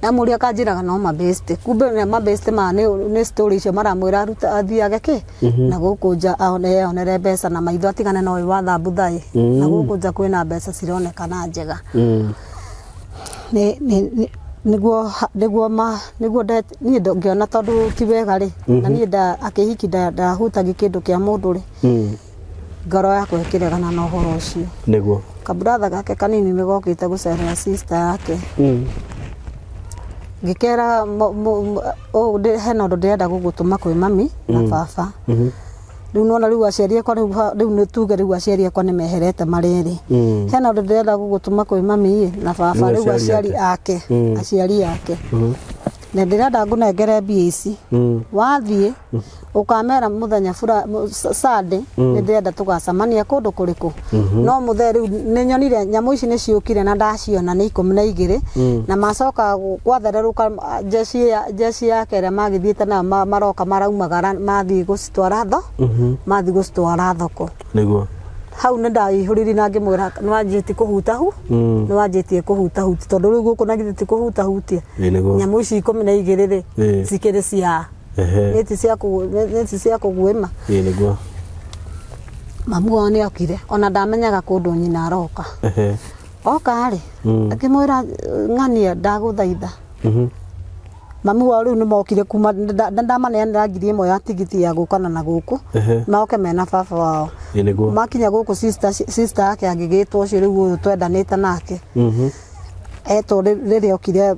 Ndamũria akanjĩraga no mabĩcite, kumbe nĩ mabĩcite maya nĩ story icio maramwĩra arute athiage kĩ na gũkũ nja eyonere mbeca na maitho atigane na ũyũ wa thambutha ĩ, na gũkũ nja kwĩna mbeca cironekana njega. Nĩguo nĩguo ma nĩguo niĩ ngĩona tondũ ti wega rĩ, na niĩ akĩhiki ndahutagia kĩndũ kĩa mũndũ rĩ, ngoro yakwa ĩkĩregana na ũhoro ũcio. Nĩguo. Kaburatha gake kanini nĩ gokĩte gũcerera sister yake. Ngĩkera hena ũndũ ndĩrenda gũgũtũma kwĩ mami na baba. Rĩu nĩwona rĩu aciari akwa rĩu rĩu nĩ tuge rĩu aciari akwa nĩ meherete marĩ erĩ. Hena ũndũ ndĩrenda gũgũtũma kwĩ mami na baba rĩu aciari ake, aciari ake. Na ndĩrenda ngũnengere mbia ici. Wathiĩ ũkamera mũthenya Sunday nĩ ndĩrenda tũgacemania kũndũ kũrĩkũ. No mũthee rĩu nĩ nyonire nyamũ ici nĩ ciũkire na ndaciona nĩ 12 na macoka gwathererũka jeshi yake ĩrĩa magĩthiĩte nayo maroka maraumagara mathiĩ gũcitwara mathiĩ gũcitwara thoko. Nĩguo. Hau nĩ ndaihũririe na ngĩmwĩra nĩ wanjĩtie kũhutahu, nĩ wanjĩtie kũhutahutia tondũ rĩu gũkũ na githĩ ti kũhutahutia. Ĩĩ nĩguo. Nyamũ ici 12 rĩ, cikĩrĩ cia nĩ ti cia kũguĩma. Ĩĩ nĩguo. Mamu wao nĩ okire ona ndamenyaga kũndũ nyina aroka. Oka rĩ, akĩmwĩra ng'ania ndagũthaitha. Mamu wao rĩu nĩ mokire kuma ndamaneanĩra 1000 ya tigiti ya gũkana na gũkũ. Moke mena baba wao. Ĩĩ nĩguo. Makinya gũkũ sister yake agĩgĩtwo ũcio rĩu ũyũ twendanĩte nake. Etwo rĩrĩa okire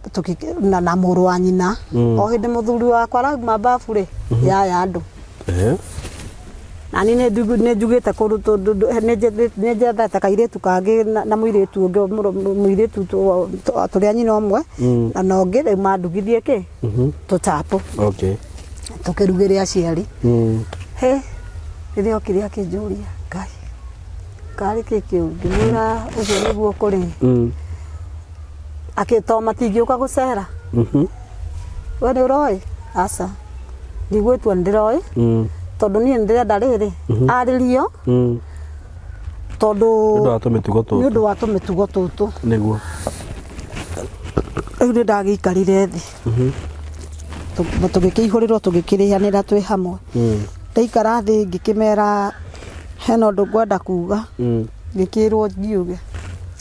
na mũrũ wa nyina. O hĩndĩ mũthuri wakwa arauma babu rĩ, yaya andũ. Na niĩ nĩ njugĩte kũndũ nĩ njethete kairĩtu kangĩ na mũirĩtu ũngĩ, mũirĩtu tũrĩ a nyina ũmwe, na ũngĩ rĩu mandugithie kĩ? Tũchapo. Tũkĩrugĩre aciari. Hĩ, rĩrĩa okire akĩnjũria, Ngai, karĩ kĩ kĩu? Ngĩmwĩra ũguo nĩguo kũrĩ. To matingĩũka gũcera? We nĩ ũroĩ? Aca. Ndigwĩtua nĩ ndĩroĩ, tondũ niĩ nĩ ndĩrenda rĩrĩ, arĩrio, tondũ Nĩ ũndũ wa tũmĩtugo tũtũ. Nĩ ũndũ wa tũmĩtugo tũtũ. Nĩguo. Rĩu nĩ ndagĩikarire thĩ. Tũgĩkĩihũrĩrwo tũgĩkĩrĩanĩra twĩ hamwe. Ndaikara thĩ ngĩkĩmera hena ũndũ ngwenda kuga. Ngĩkĩrwo ngiuge.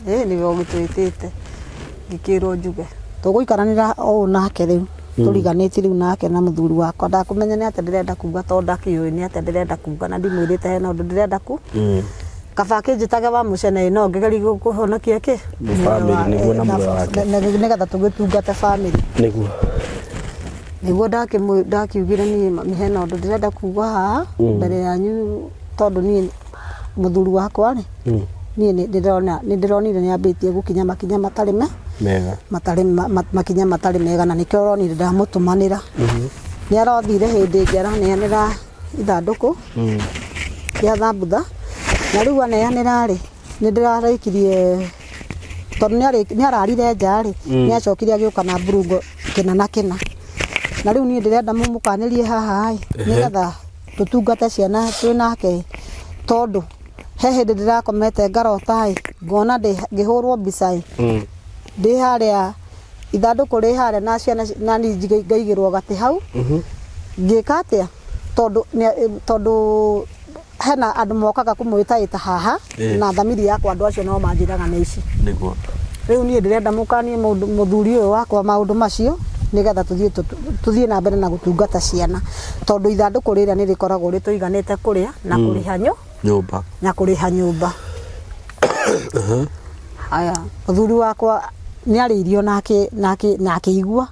Ĩĩ nĩwe ũgĩtwĩtĩte. Ngĩkĩrwo njuge. Tũgũikaranĩra ũũ nake rĩu. Tũriganĩtie rĩu nake na mũthuri wakwa ndakũmenya nĩ atĩa ndĩrenda kuga tondũ ndakĩũĩ nĩ atĩa ndĩrenda kuga na ndimwĩrĩte hena ũndũ ndĩrenda ku kaba akĩnjĩtage wa mũcene no ngĩgerie kũhonokia kĩ Family, nĩguo na muoyo wake. Nĩgetha tũgĩtungate family. Nĩguo. Nĩguo ndakiugire niĩ mami hena ũndũ ndĩrenda kuga haha mbere yanyu tondũ niĩ mũthuri wakwa rĩ, niĩ nĩ ndĩrona nĩ ndĩronire nĩ ambĩtie gũkinya makinya matarĩ me Mega. Matarĩ makinya matarĩ mega na nĩkĩo ũronire ndamũtũmanĩra. Nĩ arathire hĩndĩ ĩngĩ araneanĩra ithandũkũ rĩa thambutha na rĩu aneanĩra rĩ, nĩ ndĩrarĩkirie tondũ nĩ ararire nja rĩ, nĩ acokire agĩũka na mburungo kĩna na kĩna. Na rĩu niĩ ndĩrenda mũmũkanĩrie haha ĩ, nĩgetha tũtungate ciana twĩ nake tondũ he hĩndĩ ndĩrakomete ngarota ĩ, ngona ngĩhũrwo mbica ĩ, ndĩ harĩa ithandũkũ rĩ harĩa na ciana na niĩ ngaigĩrwo gatĩ hau. Ngĩka atĩa? Tondũ tondũ hena andũ mokaga kũmwĩtaĩta haha na thamiri yakwa andũ acio no manjĩraga nĩ ici. Nĩguo. Rĩu niĩ ndĩrenda mũkanie mũthuri ũyũ wakwa maũndũ macio nĩgetha tũthiĩ tũthiĩ na mbere na gũtungata ciana tondũ ithandũkũ rĩrĩa nĩ rĩkoragwo rĩtũiganĩte kũrĩa na kũrĩha nyũmba. Na kũrĩha nyũmba. Aya, mũthuri wakwa nĩ arĩirio na akĩigua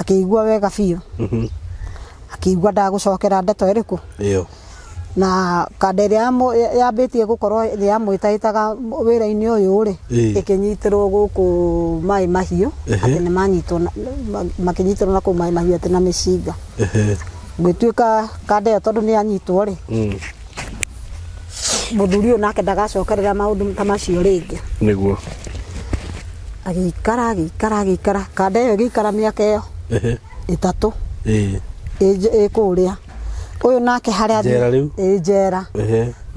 akĩigua wega biũ, akĩigua ndagũcokera ndeto ĩrĩkũ ĩyo. Na kanda ĩrĩa yambĩtie gũkorwo yamwĩtaĩtaga wĩra-inĩ ũyũ rĩ, ĩkĩnyitĩrwo gũkũ Maĩ Mahiũ atĩ nĩ manyitwo makĩnyitĩrwo na kũu Maĩ Mahiũ atĩ na mĩcinga. Gũgĩtuĩka kanda ĩyo tondũ nĩ yanyitwo rĩ, mũthuri ũyũ nake ndagacokerera maũndũ ta macio rĩngĩ. Nĩguo. Agĩikara, agĩikara, agĩikara, kanda ĩyo ĩgĩikara mĩaka ĩyo 3 ĩ kũrĩa. Ũyũ nake harĩa Njera rĩu? Ĩ njera.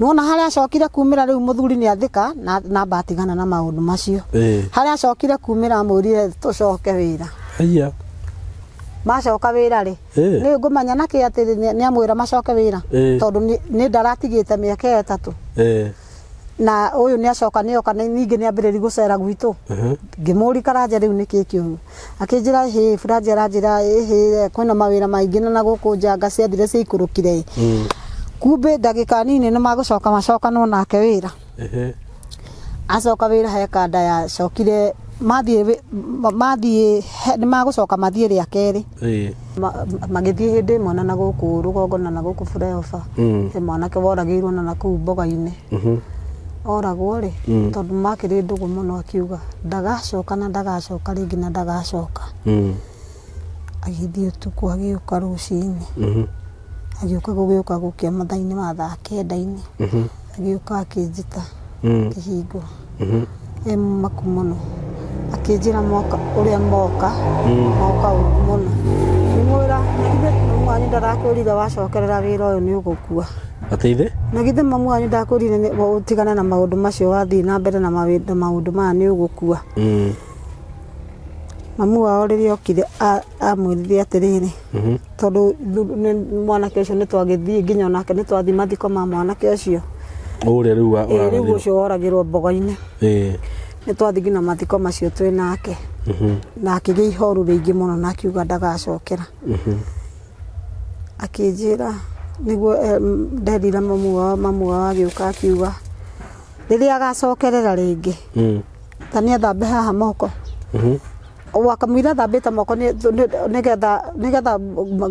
Nĩwona harĩa acokire kumĩra rĩu mũthuri nĩ athĩka na namba atigana na maũndũ macio. Harĩa acokire kumĩra amwĩrire tũcoke wĩra. Haiya. Macoka wĩra rĩ, nĩ ngũmenya nakĩ atĩ nĩ amwĩra macoke wĩra tondũ nĩ ndaratigĩte mĩaka ĩyo 3. Na ũyũ nĩ acoka nĩ oka ningĩ nĩ ambĩrĩria gũcera gwitũ. Ngĩmũria Karanja rĩu nĩkĩ kĩũru? Akĩnjĩra ĩhĩ Buranja aranjĩra ĩhĩ kwĩna mawĩra maingĩ na gũkũ njanga ciathire ciaikũrũkire ĩ. Kumbe ndagĩka nini nĩ magũcoka macokanwo nake wĩra. Acoka wĩra he kanda yacokire mathiĩ mathiĩ nĩ magũcoka mathiĩ rĩa kerĩ. Magĩthiĩ hĩndĩ ĩmwe na gũkũ rũgongo na gũkũ flyover. He mwanake woragĩirwo na kũu mboga-inĩ. Oragwo rĩ, tondũ makĩrĩ ndũgũ mũno akiuga ndagacoka na ndagacoka rĩngĩ na ndagacoka. Agĩthiĩ ũtukũ agĩũka rũcinĩ. Agĩũka gũgĩũka gũkĩa mathaa-inĩ ma thaa kenda-inĩ. Agĩũka akĩnjĩta kĩhingo. E mũmaku mũno. Akĩnjĩra moka ũrĩa moka, moka ũru mũno. Ngĩmwĩra na githĩ mamu wanyu ndarakwĩrire wacokerera wĩra ũyũ nĩ ũgũkua. Atĩ ithe? Na githĩ mamu wanyu ndakwĩrire ũtigane na maũndũ macio wathiĩ na mbere na maũndũ maya nĩ ũgũkua. Mamu wao rĩrĩa okire amwĩrire atĩrĩrĩ, tondũ mwanake ũcio nĩ twagĩthiĩ nginya onake nĩ twathiĩ mathiko ma mwanake ũcio. Ũrĩa rĩu Ĩĩ, rĩu ũcio woragĩrwo mbogo-inĩ. Nĩ twathiĩ nginya mathiko macio twĩ nake. Na akĩgĩa ihoru rĩingĩ mũno na akiuga ndagacokera. Akĩnjĩra nĩguo nderire mamu wao, mamu wao agĩũka akiuga rĩrĩa agacokerera rĩngĩ ta nĩ athambe haha moko. Wakamũira thambĩte moko nĩgetha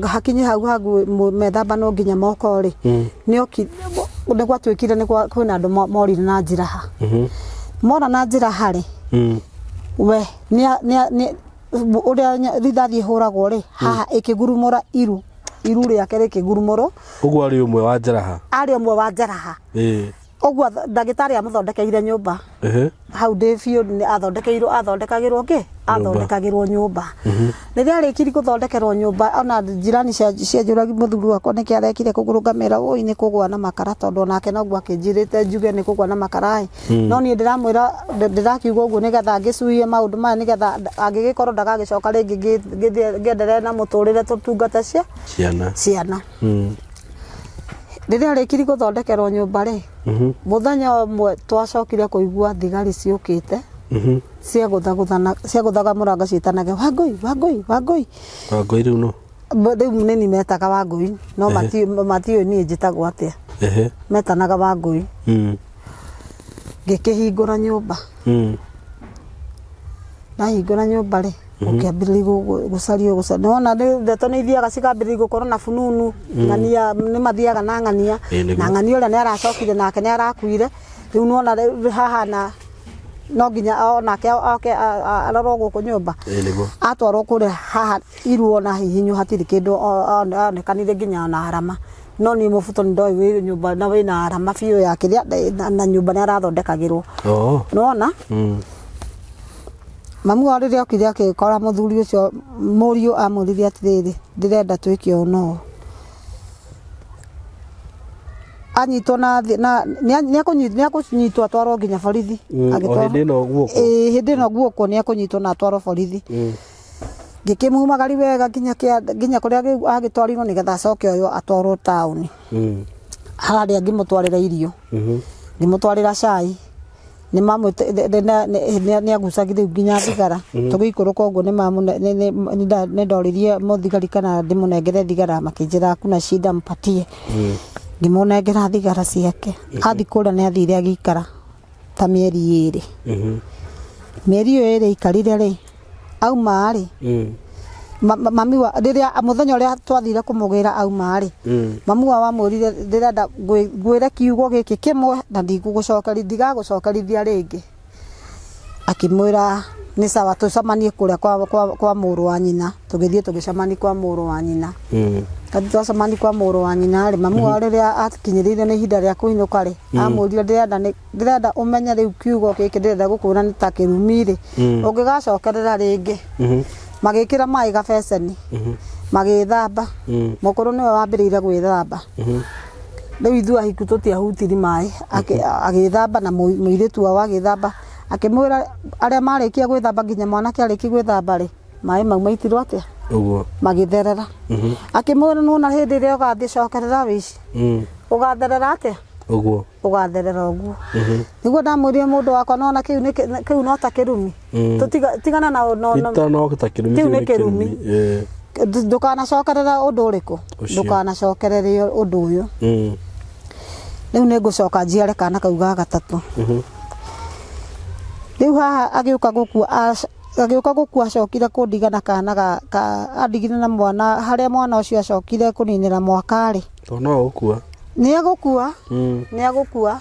hakinye hau hagu methamba no nginya moko rĩ, nĩ gwatuĩkire nĩ kwĩna andũ morire na njĩra ha. Mora na njĩra ha rĩ, we ũrĩa rithathi ĩhũragwo rĩ, haha ĩkĩgurumũra iru, iru rĩake rĩkĩgurumũrwo. Ũguo arĩ ũmwe wa njeraha? Arĩ ũmwe wa njeraha. Ũguo ndagĩtarĩ amũthondekeire nyũmba. Hau ndĩ biũ nĩ athondekeirwo, athondekagĩrwo kĩ? Athondekagĩrwo nyũmba. Rĩrĩa arĩkirie gũthondekerwo nyũmba ona njirani cianjũragia mũthuri wakwa nĩkĩ arekire kũgũrũ ngamera ũi nĩ kũgũa na makara tondũ onake noguo akĩnjĩrĩte njuge nĩ kũgũa na makara ĩ. No niĩ ndĩramwĩra ndĩrakiuga ũguo nĩgetha ngĩcuie maũndũ maya nĩgetha angĩgĩkorwo ndagagĩcoka rĩngĩ ngĩenderee na mũtũrĩre tũtungate ciana. Ciana. Rĩrĩa arĩkirie gũthondekerwo nyũmba rĩ, mũthenya ũmwe twacokire kũigua thigari ciũkĩte. Ciagũthagũthana, ciagũthaga mũrango ciĩtanage, "Wangũi, Wangũi, Wangũi." Wangũi rĩu no? Rĩu nĩ niĩ metaga Wangũi, no matiũĩ niĩ njĩtagwo atĩa. Metanaga Wangũi. Ngĩkĩhingũra nyũmba. Ndahingũra nyũmba rĩ, gũkĩambĩrĩria gũcario gũcario. Nĩwona rĩu ndeto nĩ ithiaga cikambĩrĩria gũkorwo na fununu, ng'ania nĩ mathiaga na ng'ania, na ng'ania ũrĩa nĩ aracokire nake nĩ arakuire. Rĩu nĩwona rĩu hahana no nginya onake oke arorwo gũkũ nyũmba. Ĩĩ nĩguo. Atwarwo kũrĩa haha iruo na hihinywo hatirĩ kĩndũ onekanire nginya ona arama. No niĩ mũbuto nĩ ndoĩ wĩ nyũmba na wĩna arama biũ ya kĩrĩa na nyũmba nĩ arathondekagĩrwo. Nĩwona? Mamu wao rĩrĩa okire akĩkora mũthuri ũcio, mũriũ amwĩrire atĩrĩrĩ, "Ndĩrenda twĩke ũũ na ũũ." Anyitwo na na nĩ akũnyitwo atwarwo nginya borithi. O hĩndĩ ĩno guoko. Ĩĩ, hĩndĩ ĩno guoko nĩ akũnyitwo na atwarwo borithi. Ngĩkĩmumagari wega nginya nginya kũrĩa agĩtwarirwo nĩgetha acoke oywo atwarwo taũni. Harĩa ngĩmũtwarĩra irio. Ngĩmũtwarĩra cai. Nĩ agucagia rĩu nginya thigara. Tũgĩikũrũka ũguo nĩ ndoririe mũthigari kana ndĩmũnengere thigara, makĩnjĩra hakuna shida, mpatie. Ngĩmũnengera thigara ciake. Athiĩ kũrĩa nĩ athire agĩikara ta mĩeri ĩrĩ. Mĩeri ĩyo ĩrĩ aikarire rĩ, auma rĩ, mami wa rĩrĩa mũthenya ũrĩa twathire kũmũgĩra auma rĩ, mami wao amwĩrire, "Ndĩrenda ngwĩre kiugo gĩkĩ kĩmwe na ndigũgũcokeria, ndigagũcokerithia rĩngĩ." Akĩmwĩra nĩ sawa, tũcemanie kũrĩa kwa mũrũ wa nyina. Tũgĩthiĩ tũgĩcemania kwa mũrũ wa nyina. Tondũ twacemania kwa mũrũ wa nyina rĩ, mami wao rĩrĩa akinyĩrĩire nĩ ihinda rĩa kũinũka rĩ, amwĩrire, "Ndĩrenda ndĩrenda ũmenye rĩu kiugo gĩkĩ ndĩrenda gũkwĩra nĩ ta kĩrumi rĩ, ũngĩgacokerera rĩngĩ." Magĩkĩra maĩ gabeceni, magĩthamba. Mũkũrũ nĩwe wambĩrĩire gwĩthamba. Rĩu ithuĩ ahiku tũtiahutirie maĩ. Agĩthamba na mũirĩtu wao agĩthamba. Akĩmwĩra arĩa marĩkia gwĩthamba nginya mwanake arĩkia gwĩthamba rĩ, maĩ mau maitirwo atĩa? Ũguo. Magĩtherera. Akĩmwĩra, "Nĩwona hĩndĩ ĩrĩa ũgathiĩ cokerera wĩici, ũgatherera atĩa?" Ũguo. "Ũgatherera ũguo." Nĩguo ndamwĩrire, mũndũ wakwa, nona kĩu kĩu no ta kĩrumi. Tũtiga tigana na no Ita no ta kĩrumi. Kĩu nĩ kĩrumi. Ndũkanacokerera ũndũ ũrĩkũ? Ũcio. Ndũkanacokererie ũndũ ũyũ. Rĩu nĩ ngũcoka njiare kana kau ga gatatũ. Rĩu haha agĩũka gũkua, agĩũka gũkua, acokire kũndiga na kana ga andigire na mwana harĩa mwana ũcio acokire kũninĩra mwaka rĩ. Tondũ no ũgũkua. Nĩ egũkua. Nĩ egũkua.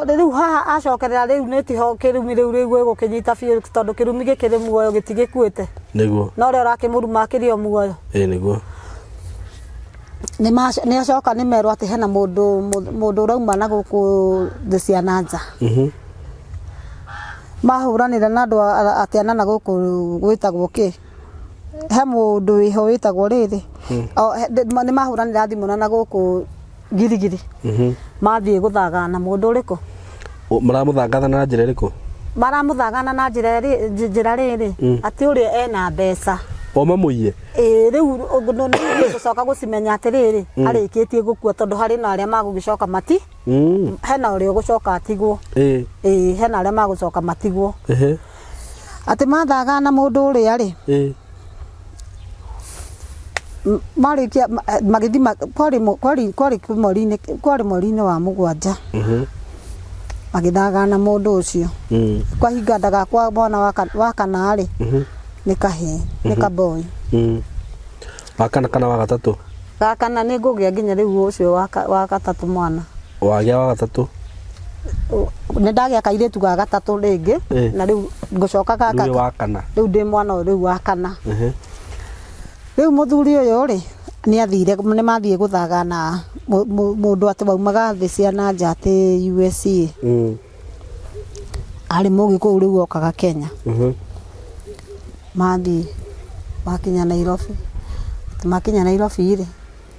Rĩu haha acokerera rĩu nĩ tiho kĩrumi rĩu rĩu gĩgũkĩnyita biũ, tondũ kĩrumi gĩkĩrĩ muoyo, gĩtigĩkuĩte. No ũrĩa ũrakĩmũruma akĩrĩ o muoyo. Ĩĩ nĩguo. Nĩ acoka nĩ merwo atĩ hena mũndũ mũndũ ũrauma na gũkũ thĩ cia na nja. Mahũranĩra na andũ atĩ ana na gũkũ gwĩtagwo kĩ, he mũndũ wĩho wĩtagwo rĩrĩ. Nĩ mahũranĩra thimũ na gũkũ Girigiri. Mathiĩ gũthagana na mũndũ ũrĩkũ? Maramũthangatha na njĩra ĩrĩkũ? Maramũthagana na njĩra njĩra rĩrĩ, atĩ ũrĩa ena mbeca. O mamũiye? Ĩĩ, rĩu nĩ gũcoka gũcimenya atĩrĩrĩ, arĩkĩtie gũkua, tondũ harĩ na arĩa magũgĩcoka mati hena ũrĩa ũgũcoka atigwo. Ĩĩ, hena arĩa magũcoka matigwo. Atĩ mathagana na mũndũ ũrĩa rĩ, marĩkia magĩthiĩ kwarĩ mweri-inĩ, kwarĩ mweri-inĩ wa mũgwanja. Magĩthagana mũndũ ũcio. Kwahinga nda gakwa mwana wa kana rĩ, nĩ kahĩĩ, nĩ kaboi. Wa kana kana wa gatatũ? Ga kana nĩ ngũgĩa nginya rĩu ũcio wa gatatũ mwana. Wagĩa wa gatatũ? Nĩ ndagĩa kairĩtu ga gatatũ rĩngĩ. Na rĩu ngũcoka gaka. Rĩu wĩ wa kana. Rĩu ndĩ mwana ũyũ rĩu wa kana. Rĩu mũthuri ũyũ rĩ, nĩ athire, nĩ mathiĩ gũthagana mũndũ atĩ waumaga thĩ cia na nja atĩ USA. Arĩ mũgĩkũyũ rĩu okaga Kenya. Mathiĩ makinya Nairobi, makinya Nairobi rĩ,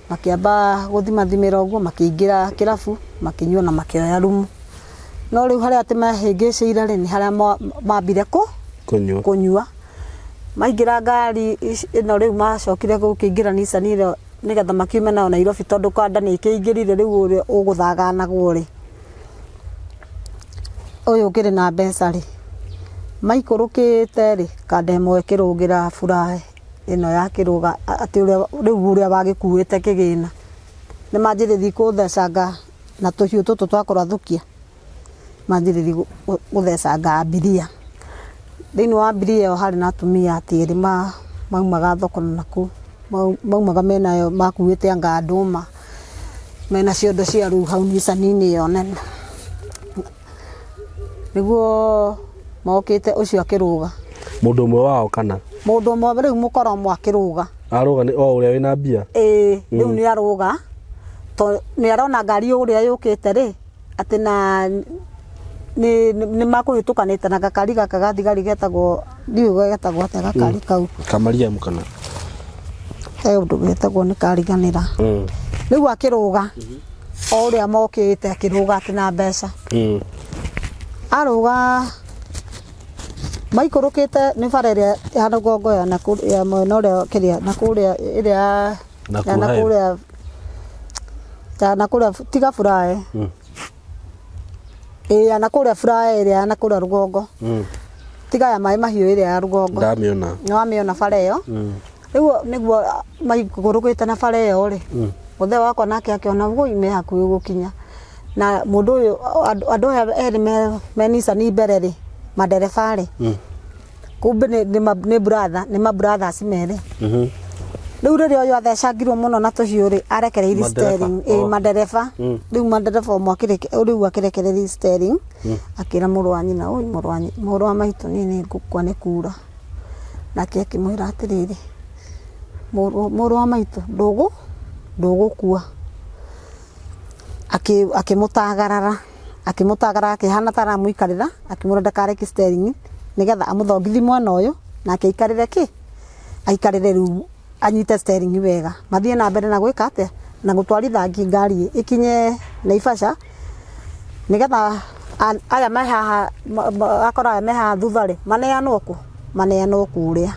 makĩamba gũthimathimĩra ũguo, makĩingĩra kĩrabu, makĩnyua na makĩoya rumu. No rĩu harĩa atĩ mehĩngĩcĩire rĩ, nĩ harĩa mambire kũnyua. Kũnyua. Maingĩra ngari ĩno rĩu macokire gũkĩingĩra Nissan ĩrĩa nĩgetha makiume nayo Nairobi, tondũ kanda nĩ ĩkĩingĩrire rĩu ũrĩa ũgũthaganagwo rĩ. Ũyũ ũkĩrĩ na mbeca rĩ, maikũrũkĩte rĩ, kanda ĩmwe ĩkĩrũgĩra buraĩ ĩno ya kĩrũga atĩ ũrĩa rĩu ũrĩa wagĩkuĩte kĩgĩna. Nĩ manjĩrĩrie kũthecanga na tũhiũ tũtũ twa kũrathũkia, manjĩrĩrie gũthecanga abiria. Thĩinĩ wa abiria ĩyo harĩ na atumia atĩ erĩ maumaga thoko na kũu, maumaga menayo makuĩte anga ndũma, mena ciondo cia rĩu hau Nissan-inĩ ĩyo nene. Nĩguo mokĩte ũcio akĩrũga. Mũndũ ũmwe wao kana? Mũndũ ũmwe rĩu mũkora ũmwe akĩrũga. Arũga nĩ o ũrĩa wĩna mbia? Ĩĩ, rĩu nĩ arũga, tondũ nĩ arona ngari ũrĩa yũkĩte rĩ, atĩ na nĩ makũhĩtũkanĩte na gakari gaka ga thigari getagwo, ndiũĩ getagwo atĩa gakari kau. Kamariamu kana? He ũndũ getagwo nĩ kariganĩra. Rĩu akĩrũga, o ũrĩa mokĩte akĩrũga atĩ na mbeca. Arũga maikũrũkĩte nĩ bara ĩrĩa ya rũgongo ya ya mwena ũrĩa kĩrĩa na kũrĩa ĩrĩa ya Nakuru na Highway. kũrĩa ya na kũrĩa tiga Furae. Ĩĩ ya na kũrĩa Furae ĩrĩa ya na kũrĩa rũgongo. Tiga ya maĩ mahiũ ĩrĩa ya rũgongo. Ndamĩona. Nĩwamĩona bara ĩyo. Rĩu nĩguo maikũrũkĩte na bara ĩyo rĩ, mũthee wakwa nake akĩona wũi me hakuhĩ gũkinya. Na mũndũ ũyũ andũ aya erĩ me Nissan mbere rĩ, mandereba rĩ, kumbe nĩ brother, nĩ ma brothers merĩ. Rĩu rĩrĩa ũyũ athecangirwo mũno na tũhiũ rĩ, arekereirie Mandereba, steering, ĩ oh. mandereba. Rĩu mandereba ũmwe rĩu akĩrekereria steering, akĩra mũrũ wa nyina, ũi mũrũ wa maitũ niĩ nĩ ngũkua nĩ kura. Nake akĩmwĩra atĩrĩrĩ, mũrũ wa maitũ ndũgũkua. Akĩmũtagarara, akĩmũtagarara akĩhana ta aramũikarĩra, akĩmwĩra ndakareke steering nĩgetha amũthongithi mwena ũyũ nake aikarĩre kĩ? Aikarĩre rĩu anyite steering wega. Mathiĩ na mbere na gwĩka atĩa? Na gũtwarithangia ngari ĩkinye Naivasha nĩgetha aya me haha akorwo aya me haha thutha rĩ, maneanwo kũ? Maneanwo kũrĩa.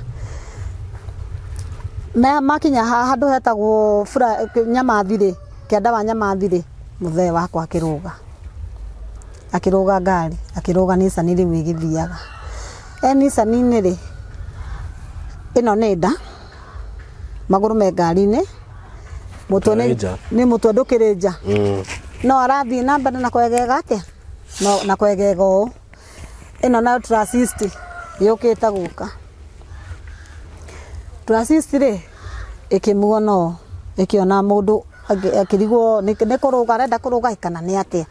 Makinya handũ hetagwo Nyamathi rĩ, kĩanda wa Nyamathi rĩ, mũthee wakwa akĩrũga. Akĩrũga ngari, akĩrũga Nissan rĩu ĩgĩthiaga. E Nissan-inĩ rĩ, ĩno nĩ nda, magũrũ me ngari-inĩ, mũtwe nĩ mũtwe ndũkĩrĩ nja. No arathiĩ na mbere na kwegega atĩa? No na kwegega ũũ. Ĩno nayo Trasist yũkĩte gũka. Trasist rĩ, ĩkĩmuona ũũ, ĩkĩona mũndũ akĩrigwo nĩ kũrũga arenda kũrũga kana nĩ atĩa.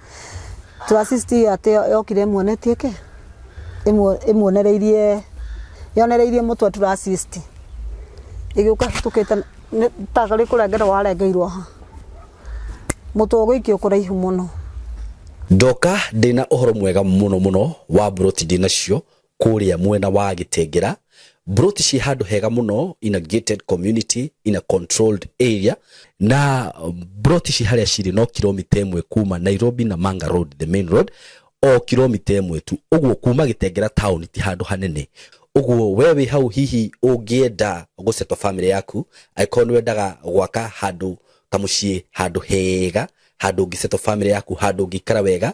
Trasist ĩyo atĩ yokire ĩmuonetie kĩ? Ĩmuonereirie, yonereirie mũtwe Trasist. Ĩgĩũka ĩhĩtũkĩte tarĩ kũrengerwo warengeirwo haha. Mũtwe ũgĩikio kũraihu mũno. Ndoka ndĩna ũhoro mwega mũno mũno wa mburoti ndĩnacio kũrĩa mwena wa Gĩtengera. Mburoti ciĩ handũ hega mũno in a gated community in a controlled area, na mburoti ici harĩa cirĩ no kilomita ĩmwe kuma Nairobi na Manga Road, the main road, o kilomita ĩmwe tu. Ũguo kuma Gĩtengera town ti handũ hanene. Ũguo we wĩ hau hihi ũngĩenda gũsettle family yaku, angĩkorwo nĩ wendaga gwaka handũ kamũciĩ, handũ hega, handũ ũngĩsettle family yaku, handũ ũngĩikara wega,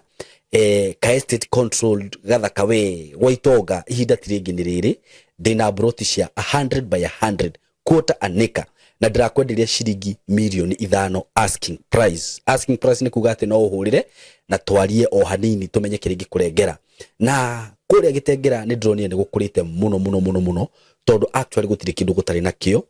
ka estate controlled gathaka we gwa itonga, ihinda ti rĩngĩ nĩ rĩrĩ. Ndĩna mburoti cia 100 by 100 quarter an acre, na ndĩrakwenderia ciringi mirioni 5 asking price. Asking price nĩ kuga atĩ no ũhũrĩre na twarie o hanini tũmenye kĩrĩa ingĩkũrengera. Na kũrĩa Gĩtengera nĩ ndĩronire nĩ gũkũrĩte mũno mũno mũno mũno, tondũ actually gũtirĩ kĩndũ gũtarĩ nakĩo.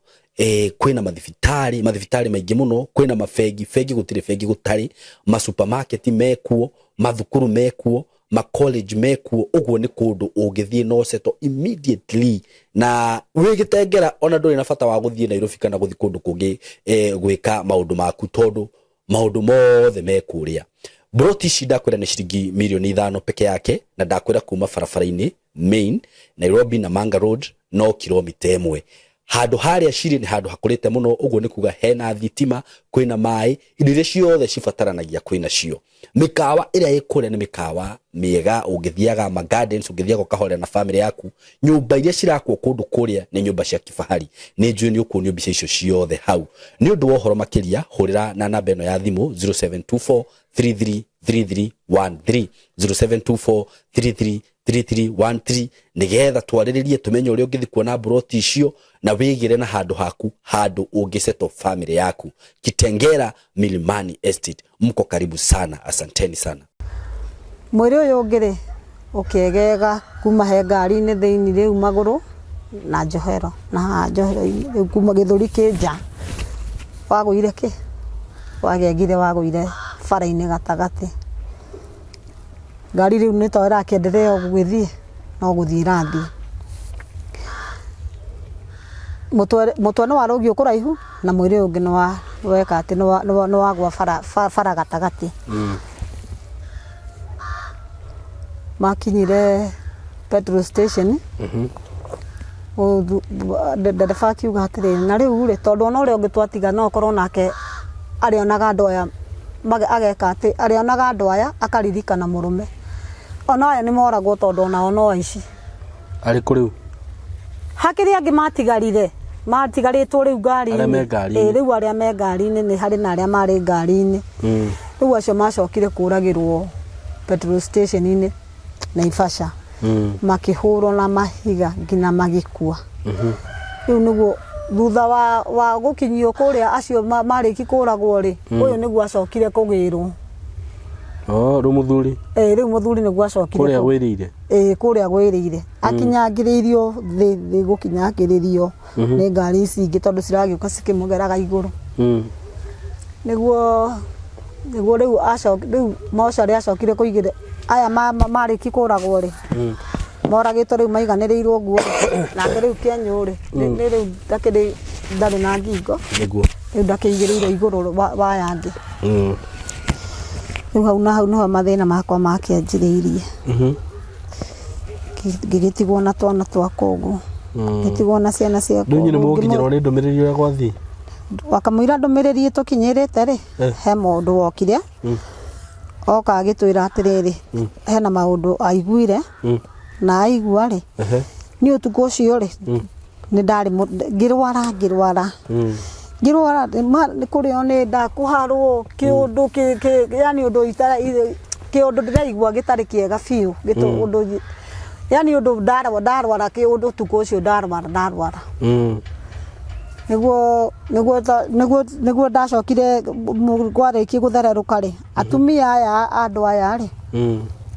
Kwĩna mathibitarĩ, mathibitarĩ maingĩ mũno, kwĩna mabengi, bengi gũtirĩ bengi gũtarĩ, masupermarket mekuo, mathukuru mekuo, ma college mekuo. Ũguo nĩ kũndũ ũngĩthiĩ no settle immediately na wĩ Gĩtengera, ona ndũrĩ na bata wa gũthiĩ Nairobi kana gũthiĩ kũndũ kũngĩ gwĩka maũndũ maku, tondũ maũndũ mothe me kũrĩa. Mburoti ici ndakwĩra nĩ ciringi mirioni 5 peke yake, na ndakwĩra kuma barabara-inĩ main Nairobi na Manga Road no kilomita ĩmwe. Handũ harĩa cirĩ nĩ handũ hakũrĩte mũno, ũguo nĩ kuga hena thitima, kwĩna maĩ, indo iria ciothe cibataranagia kwĩna cio. Mĩkawa ĩrĩa ĩ kũrĩa nĩ mĩkawa mĩega, ũngĩthiaga ma gardens, ũngĩthiaga ũkahorera na family yaku. Nyũmba iria cirakwo kũndũ kũrĩa nĩ nyũmba cia kifahari. Nĩ njũĩ nĩ ũkuonio mbica icio ciothe hau. Nĩ ũndũ wa ũhoro makĩria, hũrĩra na namba ĩno ya thimũ 0724 33 3313 0724 333313 nigetha twarĩrĩrie tũmenye ũrĩa ũngĩthiĩ kuona mburoti icio na wĩgĩre na handũ haku handũ ũngĩsettle family yaku. Kitengela Milimani Estate, mko karibu sana, asanteni sana. Mwĩrĩ ũyũ ũngĩ rĩ ũkĩegega kuma he ngari-inĩ thĩinĩ rĩu magũrũ na njohero na haha njohero-inĩ rĩu kuma gĩthũri kĩ nja wagũire kĩ wagegire wagũire bara-inĩ gatagatĩ. Ngari rĩu nĩ to ĩrakĩenderea gũgĩthiĩ no gũthiĩ ĩrathiĩ. Mũtwe nĩ warũgio kũraihu na mwĩrĩ ũyũ ũngĩ nĩ wa weka atĩ nĩ wagwa bara gatagatĩ. Makinyire petrol station ndereba akiuga atĩrĩrĩ na rĩu rĩ tondũ ona ũrĩa ũngĩ twatiga no okorwo nake arĩonaga andũ aya ageka atĩ arĩonaga andũ aya akaririkana mũrũme ona aya nĩ moragwo tondũ onao no aici. Arĩ kũ rĩu? Hakĩrĩ angĩ matigarire matigarĩtwo rĩu ngari-inĩ. Arĩa me ngari-inĩ. Ĩ, rĩu arĩa me ngari-inĩ nĩ harĩ na arĩa marĩ ngari-inĩ. Rĩu acio macokire kũragĩrwo petrol station-inĩ Naivasha. Makĩhũrwo na mahiga nginya magĩkua. Rĩu nĩguo thutha wa gũkinyio kũrĩa acio marĩki kũragwo rĩ, ũyũ nĩguo acokire kũgĩrwo. Oh, rĩu mũthuri? Ĩ, rĩu mũthuri nĩguo acokire Kũrĩa gwĩrĩire? Ĩ, kũrĩa gwĩrĩire. Akinyangĩrĩirio thĩ gũkinyangĩrĩrio nĩ ngari ici ingĩ tondũ ciragĩũka cikĩmũgeraga igũrũ. Nĩguo rĩu rĩu mocarĩ acokire kũigĩrĩra aya marĩki kũragwo rĩ. Moragĩtwo rĩu maiganĩrĩirwo ũguo rĩ. Nake rĩu kĩenyũ rĩ, nĩ rĩu ndakĩrĩ ndarĩ na ngingo. Nĩguo. Rĩu ndakĩigĩrĩire igũrũ wa aya angĩ. Rĩu hau na hau nĩho mathĩna makwa makĩanjĩrĩirie. Ngĩgĩtigwo na twana twakwa ũguo. Ngĩtigwo na ciana ciakwa Rĩu inyuĩ nĩ ũguo, mũgũkinyĩrwo nĩ ndũmĩrĩri ũrĩa gwathiĩ? Wakamũira ndũmĩrĩri ĩtũkinyĩrĩte rĩ, he mũndũ wokire. Oka agĩtwĩra atĩrĩrĩ, hena maũndũ aiguire, na aigua rĩ, niĩ ũtukũ ũcio rĩ, nĩ ndarĩ ngĩrwara. Ngĩrwara, nĩ kũrĩo nĩ nda, kũharwo, kĩũndũ yani ũndũ kĩũndũ ndĩraigua gĩtarĩ kĩega biũ, ũndũ, yani ũndũ ndarwara kĩũndũ ũtukũ ũcio ndarwara. Nĩguo ndacokire kwarĩkia gũthererũka rĩ, atumia aya andũ aya rĩ,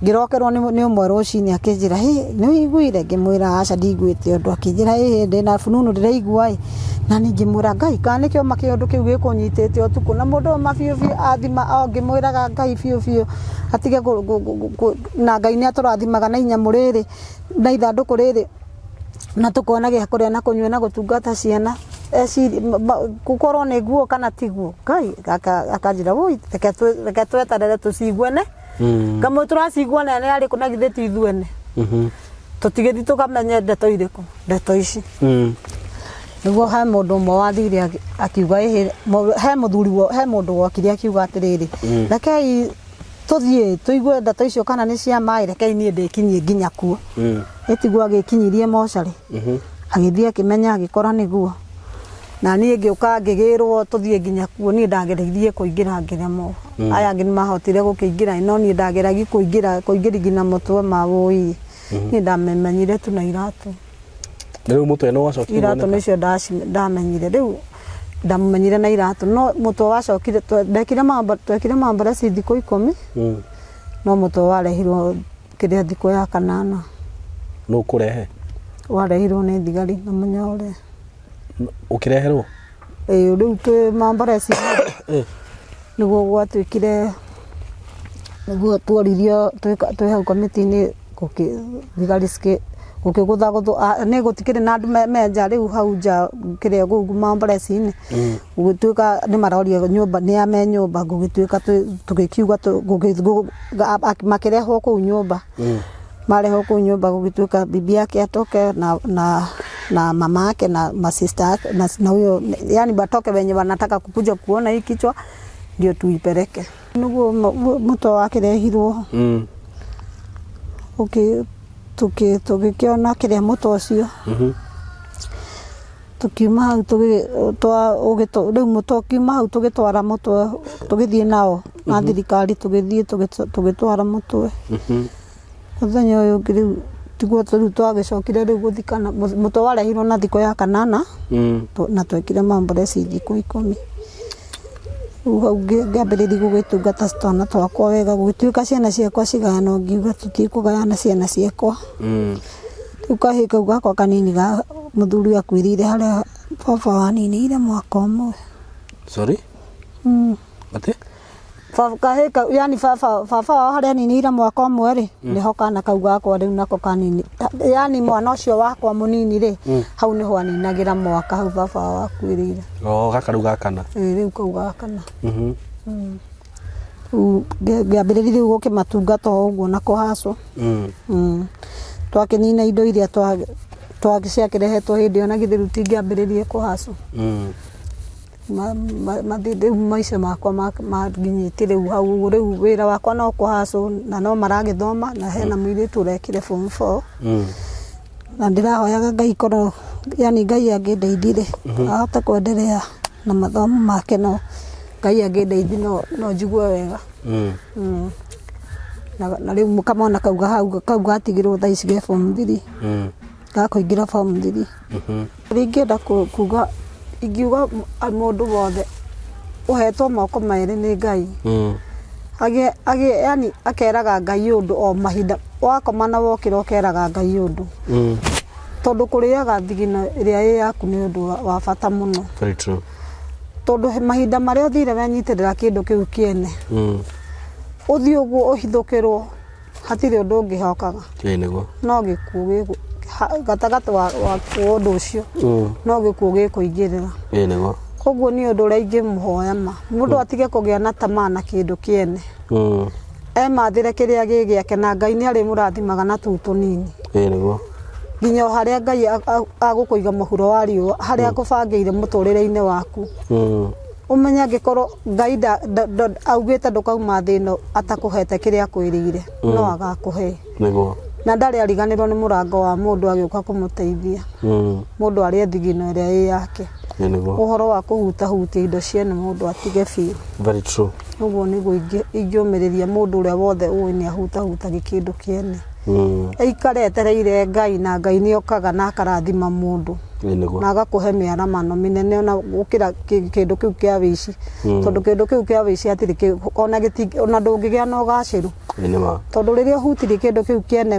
ngĩrokerwo nĩ ũmwe rũcinĩ akĩnjĩra, hĩ, nĩ ũiguire? Ngĩmwĩra aca ndiguĩte ũndũ. Akĩnjĩra, hĩ, ndĩna fununu ndĩraigua ĩ. Na niĩ ngĩmwĩra, Ngai, kana nĩkĩo kĩũndũ kĩu gĩkũnyitĩte ũtukũ. Na mũndũ ũyũ ma biũ biũ athima, o ngĩmwĩraga Ngai biũ biũ, atige na Ngai nĩ atũrathimaga na inyamũ rĩrĩ, na ithandũkũ rĩrĩ, na tũkona gĩa kũrĩa na kũnyua na gũtungata ciana. Gũkorwo nĩ guo kana ti guo. Ngai, akanjĩra, woi, reke tweterere tũciguane. Ngamwĩra tũraciguana nĩ arĩkũ na githĩ ti ithuene. Tũtigĩthiĩ tũkamenye ndeto irĩkũ, ndeto ici. Nĩguo he mũndũ ũmwe wathire akiuga, ĩhĩ, he mũthuri he mũndũ wokire akiuga atĩrĩrĩ, rekei tũthiĩ tũigue ndeto icio kana nĩ cia maĩ, rekei niĩ ndĩkinyie nginya kuo. Ĩtiguo agĩkinyirie mocarĩ. Agĩthiĩ akĩmenya agĩkora nĩguo. Na niĩ ngĩũka ngĩgĩrwo tũthiĩ nginya kuo, niĩ ndagereirie kũingĩra ngĩremwo. Aya angĩ nĩmahotire gũkĩingĩra, no niĩ ndageragia kũingĩria nginya mũtwe ma wũi. Niĩ ndamenyire tu na iratũ. Na rĩu mũtwe nĩ wacokire Iratũ kuoneka? nĩcio ndamenyire. Rĩu ndamenyire na iratũ, no mũtwe wacokire, ndekire mambo, twekire mambo reci thikũ 10, no mũtwe warehirwo kĩrĩa thikũ ya 8. Nũ kũrehe? Warehirwo nĩ thigari na mũnyore. Ũkĩreherwo? Ĩĩ, rĩu twĩ mambo reci. Nĩguo gwatuĩkire, nĩguo tuoririo twĩ hau kamĩtĩ-inĩ, thigari gũkĩgũthagũthwo, nĩ gũtikĩrĩ na andũ me nja rĩu hau nja kĩrĩa kũu mamboreci-inĩ. Gũgĩtuĩka nĩ maroria nyũmba, nĩ a me nyũmba, gũgĩtuĩka tũgĩkiuga makĩrehwo kũu nyũmba. Marehwo kũu nyũmba gũgĩtuĩka bibi yake atoke na mama yake na masista yake na huyo, yani watoke wenye wanataka kukuja kuona hii kichwa ndio tuipeleke. Nĩguo mũtwe wakĩrehirwo. Tũgĩkĩona kĩrĩa mũtwe ũcio. Tũkiuma hau rĩu mũtwe ũkiuma hau tũgĩtwara mũtwe, Tũgĩthiĩ nao na thirikari, tũgĩthiĩ tũgĩtwara mũtwe. Mũthenya ũyũ ũngĩ rĩu tiguo rĩu twagĩcokire rĩu gũthikana. Mũtwe warehirwo na thikũ ya kanana. Na twekire mamboreci thikũ 10. Rĩu hau ngĩambĩrĩria gũgĩtungata twana twakwa wega, gũgĩtuĩka ciana ciakwa cigayanwo, ngiuga tũtikũgayana ciana ciakwa. Rĩu kahĩĩ kau gakwa kanini ga mũthuri akuĩrĩire harĩa baba waninĩire mwaka ũmwe. Sorry? Atĩ? Kahĩĩ kau, yani baba wao harĩa aninĩire mwaka ũmwe rĩ, nĩho kana kau gakwa rĩu nako kanini, yani mwana ũcio wakwa mũnini rĩ, hau nĩho aninagĩra mwaka hau baba wao akuĩrĩire. Oh, gaka rĩu gakana. Ĩĩ, rĩu kau gakana. Rĩu ngĩambĩrĩria rĩu gũkĩmatungata o ũguo na kũhacwo. Twakĩnina indo iria ciakĩrehetwo hĩndĩ ĩyo, na githĩ rĩu tingĩambĩrĩrie kũhacwo. Rĩu maica makwa manginyĩtie rĩu hau ũguo, rĩu wĩra wakwa no kũhacwo na no maragĩthoma, na hena mũirĩtu ũrekire form four. Na ndĩrahoyaga Ngai korwo, yani Ngai angĩndeithia rĩ, ahote kwenderea na mathomo make, no Ngai angĩndeithia no njigue wega. Na rĩu kamwana kau hau kau gatigirwo thaa ici ge form three. Gakũingĩra form three. Ũrĩa ingĩenda kuga, ingiuga mũndũ wothe ũhetwo moko merĩ nĩ Ngai, agĩe yani akeraga Ngai ũndũ o mahinda, wakoma na wokĩra ũkeraga Ngai ũndũ. Tondũ kũrĩaga thigino ĩrĩa ĩ yaku nĩ ũndũ wa bata mũno. Very true. Tondũ mahinda marĩa ũthire wenyitĩrĩra kĩndũ kĩu kĩene, ũthiĩ ũguo ũhithũkĩrwo, hatirĩ ũndũ ũngĩhokaga. Ĩĩ nĩguo. No gĩkuũ gatagatĩ wa ũndũ ũcio, no gĩkuũ gĩkũingĩrĩra. Ĩĩ nĩguo. Koguo nĩ ũndũ ũrĩa ingĩmũhoya ma, mũndũ atige kũgĩa na tamaa na kĩndũ kĩene. Emathĩre kĩrĩa gĩ gĩake, na Ngai nĩ arĩmũrathimaga na tũu tũnini. Ĩĩ nĩguo. Nginya o harĩa Ngai agũkũiga mũhuro wa riũa, harĩa akũbangĩire mũtũrĩre-inĩ waku. Ũmenye angĩkorwo Ngai augĩte ndũkauma thĩ ĩno atakũhete kĩrĩa akwĩrĩire, no agakũhe. Nĩguo. Na ndarĩ ariganĩrwo nĩ mũrango wa mũndũ agĩũka kũmũteithia. Mũndũ arĩe thigino ĩrĩa ĩ yake. Ĩĩ nĩguo. Ũhoro wa kũhutahutia indo ciene mũndũ atige biũ. Very true. Ũguo nĩguo ingĩũmĩrĩria mũndũ ũrĩa wothe ũĩ nĩ ahutahutagia kĩndũ kĩene. Aikare etereire Ngai, na Ngai nĩ okaga na akarathima mũndũ. Ĩĩ nĩguo. Na agakũhe mĩaramano mĩnene ona gũkĩra kĩndũ kĩu kĩa wĩici. Tondũ kĩndũ kĩu kĩa wĩici hatirĩ ona ona ndũngĩgĩa na ũgacĩru. Ĩĩ nĩ ma. Tondũ rĩrĩa ũhutirie kĩndũ kĩu kĩene,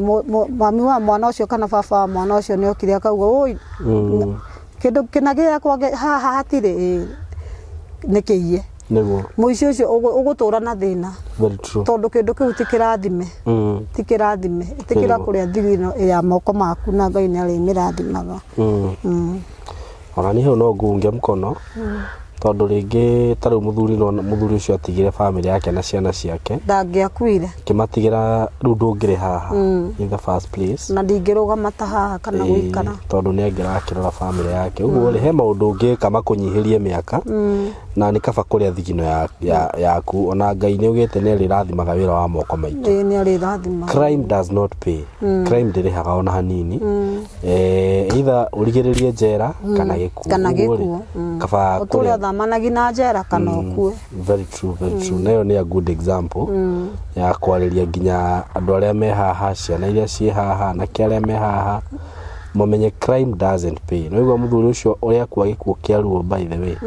mami wa mwana ũcio kana baba wa mwana ũcio nĩ okire akauga, oi, kĩndũ kĩna gĩakwa haha hatirĩ, ĩĩ, nĩ kĩiye. Nĩguo. Mũici ũcio ũgũtũra na thĩna. Very true. Tondũ kĩndũ kĩu ti kĩrathime. Ti kĩrathime. Ĩtĩkĩra kũrĩa thigino ya moko maku, na Ngai nĩ arĩmĩrathimaga. Ona niĩ hau no ngunge mkono, tondũ rĩngĩ ta rĩu mũthuri no mũthuri ũcio atigire family yake na ciana ciake. Ndangĩakuire. Kĩmatigĩra rĩu ndũngĩrĩ haha in the first place. Na ndingĩrũgama ta haha kana gũikara. Tondũ nĩ angĩrakĩrora family yake. Ũguo rĩ, he maũndũ ũngĩka makũnyihĩrie mĩaka. Na nĩ kaba kũrĩa thigino yaku. Ona Ngai nĩ augĩte nĩ arĩrathimaga wĩra wa moko maitũ. Ĩĩ, nĩ arĩrathimaga. Crime does not pay. Crime ndĩrĩhaga ona hanini. Either ũrigĩrĩrie njera kana gĩkuũ. Kana Ũguo rĩ, gĩkuũ. kaba Ũtũre kũrĩa ũthamanagia na njera kana ũkue. Very true, very true. Na ĩyo nĩ a good example ya kwarĩria nginya andũ arĩa me haha, ciana iria ciĩ haha, anake arĩa me haha, mamenye crime doesn't pay. No igua mũthuri ũcio ũrĩa akua gĩkuũ kĩa ruo, by the way.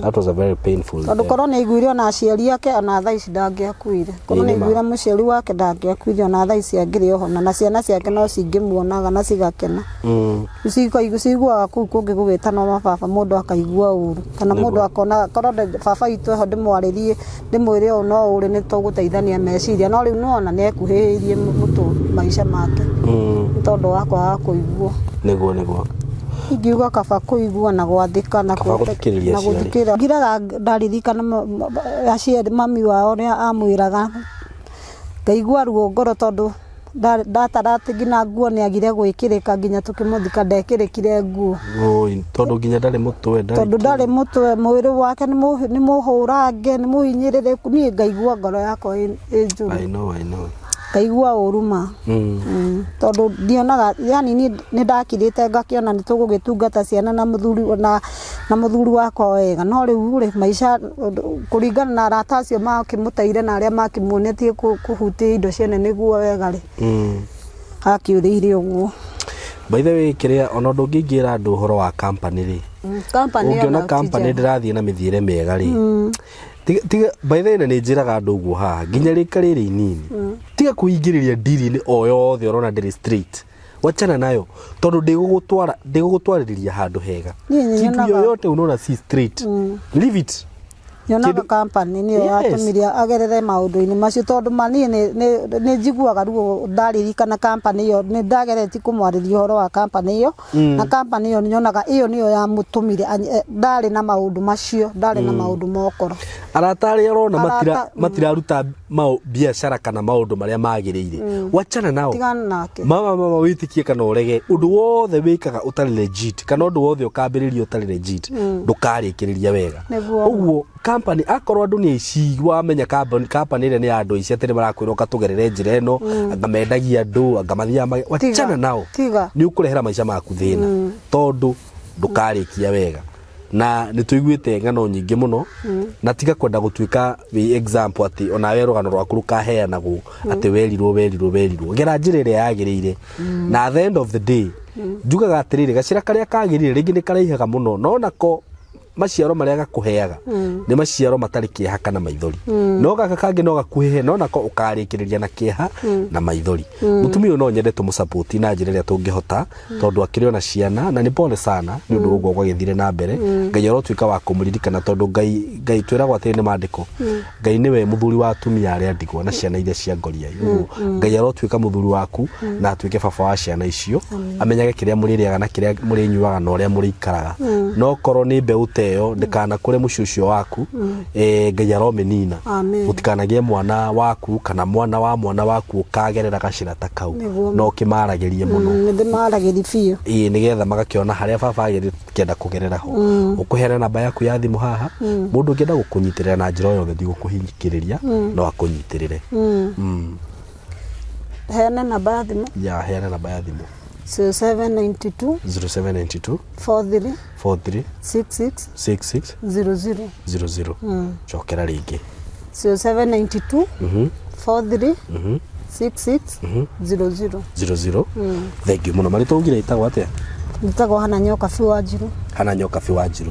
That was a very painful Tondũ death. korwo nĩ aiguire ona aciari ake, ona thaa ici ndangĩakuire. Korwo Ĩĩ nĩ nĩ ma. aiguire mũciari wake ndangĩakuire, ona thaa ici angĩrĩ oho, na ciana ciake no cingĩmuonaga na cigakena. Ciguaga kũu kũngĩ gũgĩtanwo mababa, mũndũ akaigua ũru, kana mũndũ akona korwo baba witũ eho ndĩmwarĩrie ndĩmwĩre ũũ no ũrĩ nĩ tũgũteithania meciria, no rĩu nĩwona nĩ ekuhĩhĩirie mũtũ maica make nĩ tondũ wa kwaga kũiguo. Nĩguo nĩguo. Ingiuga kaba kũigua na gwathĩka na Kaba gũthikĩrĩria na aciari. gũthikĩrĩria. Ngiraga ndaririkana aciari mami wao ũrĩa amwĩraga, ngaigua ruo ngoro tondũ ndatara atĩ nginya nguo nĩ agire gwĩkĩrĩka, nginya tũkĩmũthika ndekĩrĩkire nguo. Oi, tondũ nginya ndarĩ mũtwe, ndarĩ Tondũ ndarĩ mũtwe, mwĩrĩ wake nĩ mũhũrange, nĩ mũhinyĩrĩrĩku, niĩ ngaigua ngoro yakwa ĩ njũru. I know, I know. Ngaigua ũru ma. Tondũ ndionaga, yani niĩ nĩ ndakirĩte ngakĩona nĩ tũgũgĩtungata ciana na mũthuri na mũthuri wakwa wega, no rĩu rĩ, maica kũringana na arata acio makĩmũteire na arĩa makĩmuonetie kũhutia indo ciene nĩguo wega rĩ, akĩũrĩire ũguo. By the way, kĩrĩa ona ũndũ ũngĩ ingĩra andũ ũhoro wa company rĩ, Company ũngĩona ona ti company njega. ndĩrathiĩ na mĩthiĩre mĩega rĩ, tiga by the way na nĩ njĩraga andũ ũguo haha nginya rĩka rĩrĩ inini, tiga kũingĩrĩria ndiri-inĩ o yothe ũrona ndĩrĩ straight, wachana nayo tondũ ndĩgũgũtwara ndĩgũgũtwarĩrĩria handũ hega. Niĩ nĩ Kitu nyonaga- yoyote unaona si straight, leave it. Nyonaga Kĩndũ- company nĩyo yatũmire agerere maũndũ-inĩ macio, tondũ ma niĩ nĩ njiguaga ruo ndaririkana company ĩyo. Nĩ ndageretie kũmwarĩria ũhoro wa company ĩyo, na company ĩyo nyonaga ĩyo nĩyo yamũtũmire ndarĩ na maũndũ macio, ndarĩ na maũndũ ma ũkora. Arata arĩa ũrona Arata, matiraruta biacara kana maũndũ marĩa magĩrĩire, wachana nao. Tigana nake. Mama wĩtĩkie kana ũrege, ũndũ wothe wĩkaga ũtarĩ legit kana ũndũ wothe ũkambĩrĩria ũtarĩ legit, ndũkarĩkĩrĩria wega. Nĩguo. Ũguo company akorwo andũ nĩ aici, wamenya company ĩrĩa nĩ ya andũ aici, atĩ nĩ marakwĩra ũka tũgerere njĩra ĩno, anga mendagia andũ, anga mathiaga wachana nao. Tiga. Nĩ ũkũrehera maica maku thĩna tondũ ndũkarĩkia wega, na nĩ tũiguĩte ng'ano nyingĩ mũno. Na tiga kwenda gũtuĩka wĩ example atĩ onawe rũgano rwaku rũkaheanagwo atĩ werirwo werirwo werirwo. Gera njĩra ĩrĩa yagĩrĩire, na at the end of the day njugaga atĩrĩrĩ, gacĩra karĩa kagĩrĩire rĩngĩ nĩ karaihaga mũno, no nako maciaro marĩa gakũheaga nĩ maciaro matarĩ kĩeha kana maithori, no gaka kangĩ no gakuhĩhe, no nako ũkarĩkĩrĩria na kĩeha na maithori. Mũtumia ũyũ no nyende tũmũsupport na njĩra ĩrĩa tũngĩhota, tondũ akĩrĩ ona ciana, na nĩ pole sana nĩ ũndũ ũguo gwagĩthire na mbere. Ngai arotuĩka wa kũmũririkana, tondũ Ngai twĩragwo atĩrĩ nĩ maandĩko, Ngai nĩwe mũthuri wa atumia arĩa ndigwa na ciana iria cia ngoriai. Ũguo Ngai arotuĩka mũthuri waku na atuĩke baba wa ciana icio, amenyage kĩrĩa mũrĩrĩaga na kĩrĩa mũrĩnyuaga na ũrĩa mũrĩikaraga. No korwo nĩ mbeũ ta ĩyo, ndĩkanakũre mũciĩ ũcio waku, Ngai aromĩnina. Amen. Gũtikanagĩe mwana waku kana mwana wa mwana waku ũkagerera gacĩra ta kau. Nĩguo. No ũkĩmaragĩrie mũno. Nĩ ndĩmaragĩri biũ. Ĩĩ, nĩgetha magakĩona harĩa baba agĩkĩenda kũgerera ho. Ũkũheana namba yaku ya thimũ haha, mũndũ ũngĩenda gũkũnyitĩrĩra na njĩra o yothe, ndigũkũhingĩrĩria, no akũnyitĩrĩre. Heane namba ya thimũ. Ya, heana namba ya thimũ. 0792 0792 43 43 66 66 00. 00. Cokera rĩngĩ. 0792 43 66 00. 00. Thank you mũno. Marĩtwa ugire ĩtagwo atĩa? Njĩtagwo Hana Nyokabi wa Njirũ. Hana Nyokabi wa Njirũ,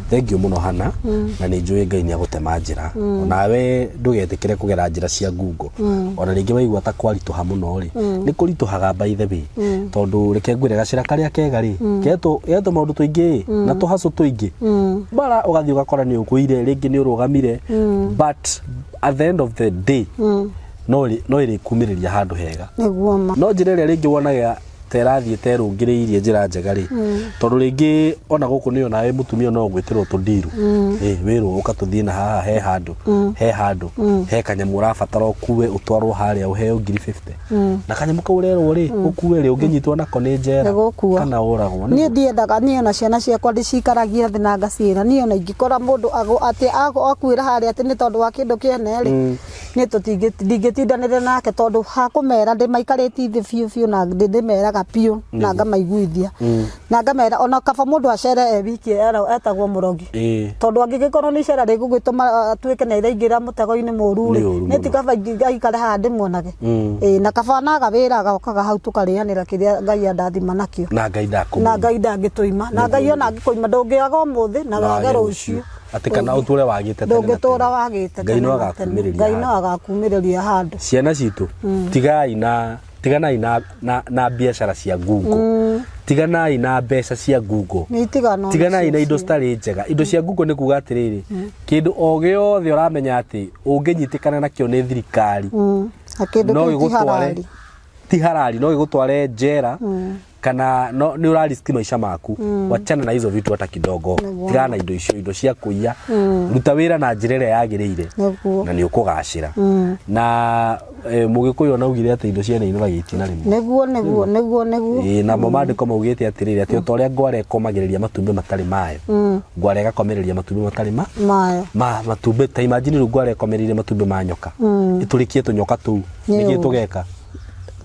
thank you mũno Hana, na nĩ njũĩ Ngai nĩ agũtema njĩra. Onawe ndũgetĩkĩre kũgera njĩra cia ngungo. Ona rĩngĩ waigua ta kwaritũha mũno rĩ, nĩ kũritũhaga by the way, tondũ reke ngwĩre, gacĩra karĩa kega rĩ, getwo maũndũ tũingĩ ĩ, na tũhacũ tũingĩ bara, ũgathiĩ ũgakora nĩ ũgũire rĩngĩ, nĩ ũrũgamire, but at the end of the day no ĩrĩkumĩrĩria handũ hega. Nĩguo ma. No njĩra ĩrĩa rĩngĩ wonaga ta ĩrathiĩ ta ĩrũngĩrĩirie njĩra njega rĩ, tondũ rĩngĩ ona gũkũ nĩyo nawe mũtumia no gwĩtĩrwo tũndiru. Ĩ, wĩrwo ũka tũthiĩ na haha, he handũ he handũ he kanyamũ ũrabatara ũkue ũtwarwo harĩa, ũheo ngiri 50, na kanyamũ kau ũrerwo rĩ ũkue rĩ, ũngĩnyitwo nako nĩ njera Nĩgũkua. kana ũragwo. Niĩ ndiendaga, niĩ ona ciana ciakwa ndĩcikaragia thĩ na ngaciĩra, niĩ ona ingĩkora mũndũ atĩ akuĩra harĩa atĩ nĩ tondũ wa kĩndũ kĩene rĩ, niĩ ndingĩtindanĩra nake, tondũ hakũmera ndĩmaikarĩtie thĩ biũ biũ, na ndĩmeraga biũ na ngamaiguithia na ngamera ona kaba mũndũ acere e wiki etagwo mũrogi, tondũ angĩgĩkorwo nĩ icera rĩgũgĩtũma atuĩke nĩ araingĩra mũtego-inĩ mũru rĩ, Nĩ ũru nĩ ti kaba aikare haha ndĩmuonage. Ĩĩ, na kaba naga wĩra agokaga hau tũkarĩanĩra kĩrĩa Ngai andathima nakĩo. Na Ngai ndakũmũima. Na Ngai ndangĩtũima, na Ngai ona angĩkũima, ndũngĩaga ũmũthĩ na wage rũciũ. Atĩ kana ũtũre wagĩte tene na Ndũngĩtũra tene. wagĩte Ngai tene no na tene. agakumĩrĩria Ngai no handũ. agakumĩrĩria handũ. Ciana citũ, tigai na tiganai na biacara cia ngungo, tiganai na mbeca cia ngungo. Nĩ itigano. Tiganai na indo citarĩ njega. Indo cia ngungo nĩ kuga atĩrĩrĩ, kĩndũ o gĩothe ũramenya atĩ ũngĩnyitĩkana nakĩo nĩ thirikari Na kĩndũ no kĩu ti gĩgũtware harari. Ti harari, no gĩgũtware njera. Kana no nĩ ũra risk maica maku. Wachana na hizo vitu hata kidogo. Tigana na indo icio, indo cia kũiya. Ruta wĩra na njĩra ĩrĩa yagĩrĩire na nĩ ũkũgacĩra. Na Mũgĩkũyũ ona augire atĩ indo ciene inoragia itina rĩmwe. Nĩguo, nĩguo, nĩguo, nĩguo. Ĩĩ, namo maandĩko maugĩte atĩrĩrĩ, atĩ o ta ũrĩa ngware ĩkomagĩrĩria matumbĩ matarĩ mayo, ngware ĩgakomereria matumbĩ matarĩ ma mayo. Ma matumbĩ. Ta imagine rĩu ngware ĩkomereire matumbĩ ma nyoka, ĩtũrĩkie tũnyoka tũu, nĩkĩ tũgeka?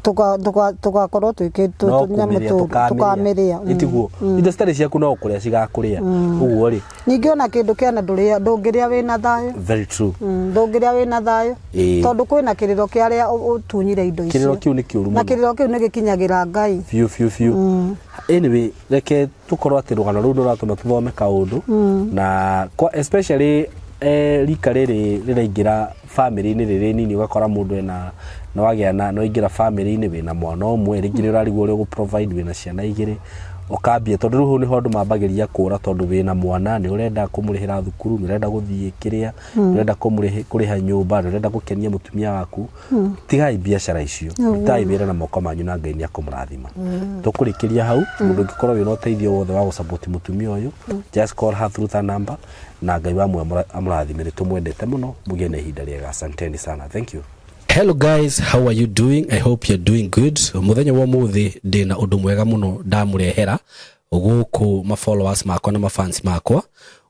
Tũgakorwo twĩkĩ No tũnyamũ kũmĩrĩa. Tũkamĩrĩa. Ĩtiguo indo citarĩ ciaku no kũrĩa cigakũrĩa ũguo rĩ. Ningĩ ona kĩndũ kĩana ndũrĩa ndũngĩrĩa wĩna thayũ. Very true. Ndũngĩrĩa wĩna thayũ, tondũ kwĩna kĩrĩro kĩa arĩa ũtunyire indo icio. Kĩrĩro kĩu nĩ kĩũru Na mũno. Kĩrĩro kĩu nĩ gĩkinyagĩra Ngai. Biũ biũ biũ. Anyway, reke tũkorwo atĩ rũgano rũu nĩ rũratũma tũthome kaũndũ na kwa, especially rika rĩrĩ rĩraingĩra famĩlĩ-inĩ rĩrĩ nini, ũgakora mũndũ ena nĩ wagĩa na nĩ waingĩra famĩlĩ-inĩ wĩna mwana ũmwe, rĩngĩ nĩ ũrarigwo ũrĩa ũgũ provide wĩna ciana igĩrĩ, ũkambia tondũ rĩu hau nĩho andũ mambagĩrĩria kũra, tondũ wĩna mwana, nĩ ũrenda kũmũrĩhĩra thukuru, nĩ ũrenda gũthiĩ kĩrĩa, nĩ ũrenda kũrĩha nyũmba, nĩ ũrenda gũkenia mũtumia waku. Tigai biacara icio, rutai wĩra na moko manyu na Ngai nĩ akũmũrathima. Tũkũrĩkĩria hau. Mũndũ ũngĩkorwo wĩna ũteithio wothe wa gũsupport mũtumia ũyũ, just call her through that number, na Ngai wa muoyo amũrathime. Nĩ tũmwendete mũno, mũgĩe na ihinda rĩega. Asanteni sana, thank you. Hello guys, how are you doing? I hope you're doing good. Muthenya wa muthi ndina undu mwega muno ndamurehera guku ma followers makwa na ma fans makwa,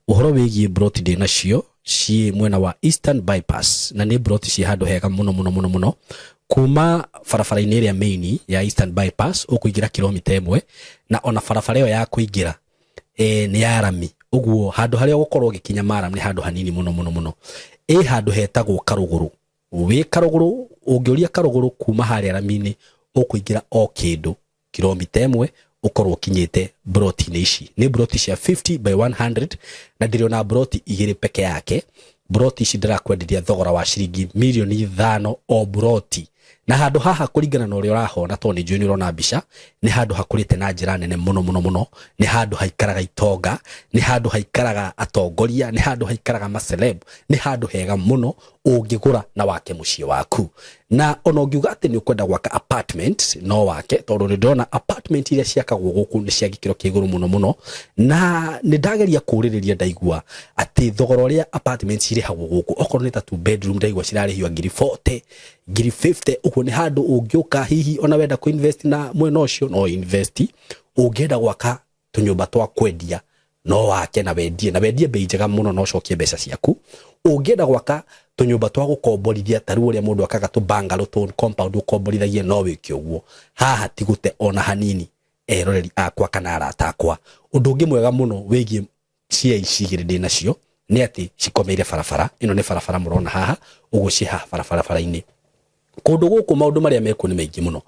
uhoro wigie broti ndina cio ciĩ mwena wa Eastern Bypass, na nĩ broti ciĩ handũ hega mũno mũno mũno mũno. Kuma barabara-inĩ ĩrĩa main ya Eastern Bypass ũkũingĩra kilomita 1, na ona barabara ĩyo ya kũingĩra nĩ ya rami, ũguo handũ harĩa ũgũkorwo ũgĩkinya maram nĩ handũ hanini mũno mũno mũno. Ĩ handũ hetagwo Karũgũrũ. Wĩ Karũgũrũ, ũngĩũria Karũgũrũ kuma harĩa rami-inĩ, ũkũingĩra o kĩndũ kilomita 1, ũkorwo ũkinyĩte broti-inĩ ici. Nĩ broti cia 50 by 100, na ndĩrĩ broti igĩrĩ peke yake. Broti ici ndĩrakwenderia thogora wa ciringi mirioni 5 o broti. Na handũ haha, kũringana na ũrĩa ũrahona, tondũ nĩ njũĩ nĩ ũrona mbica, nĩ handũ hakũrĩte na njĩra nene mũno mũno mũno. Nĩ handũ haikaraga itonga, nĩ handũ haikaraga atongoria, nĩ handũ haikaraga maceleb. Nĩ handũ hega mũno ũngĩgũra na wake mũciĩ waku. Na ona ũngiuga atĩ nĩ ũkwenda gwaka apartment, no wake, tondũ nĩ ndĩrona apartment iria ciakagwo gũkũ nĩ cia gĩkĩro kĩa igũrũ mũno mũno. Na nĩ ndageria kũũrĩrĩria, ndaigua atĩ thogora ũrĩa apartment cirĩhagwo gũkũ, okorwo nĩ ta two bedroom, ndaigua cirarĩhio ngiri 40, ngiri 50. Ũguo nĩ handũ ũngĩũka, hihi ona wenda kũ invest na mwena ũcio, no invest. Ũngĩenda gwaka tũnyũmba twa kwendia, no wake na wendie bei njega mũno na ũcokie mbeca ciaku. Ũngĩenda gwaka tũnyũmba twa gũkomborithia, ta rĩu ũrĩa mũndũ akaga tũ bungalow, tũ compound ũkomborithagie, no wĩke ũguo. Haha ti gũte ona hanini, eroreri akwa kana arata akwa. Ũndũ ũngĩ mwega mũno wĩgiĩ cia ici igĩrĩ ndĩ nacio nĩ atĩ cikomeire barabara ĩno. Nĩ barabara mũrona haha ũguo, ciĩ haha barabara-inĩ. Kũndũ gũkũ maũndũ marĩa mekuo nĩ maingĩ mũno.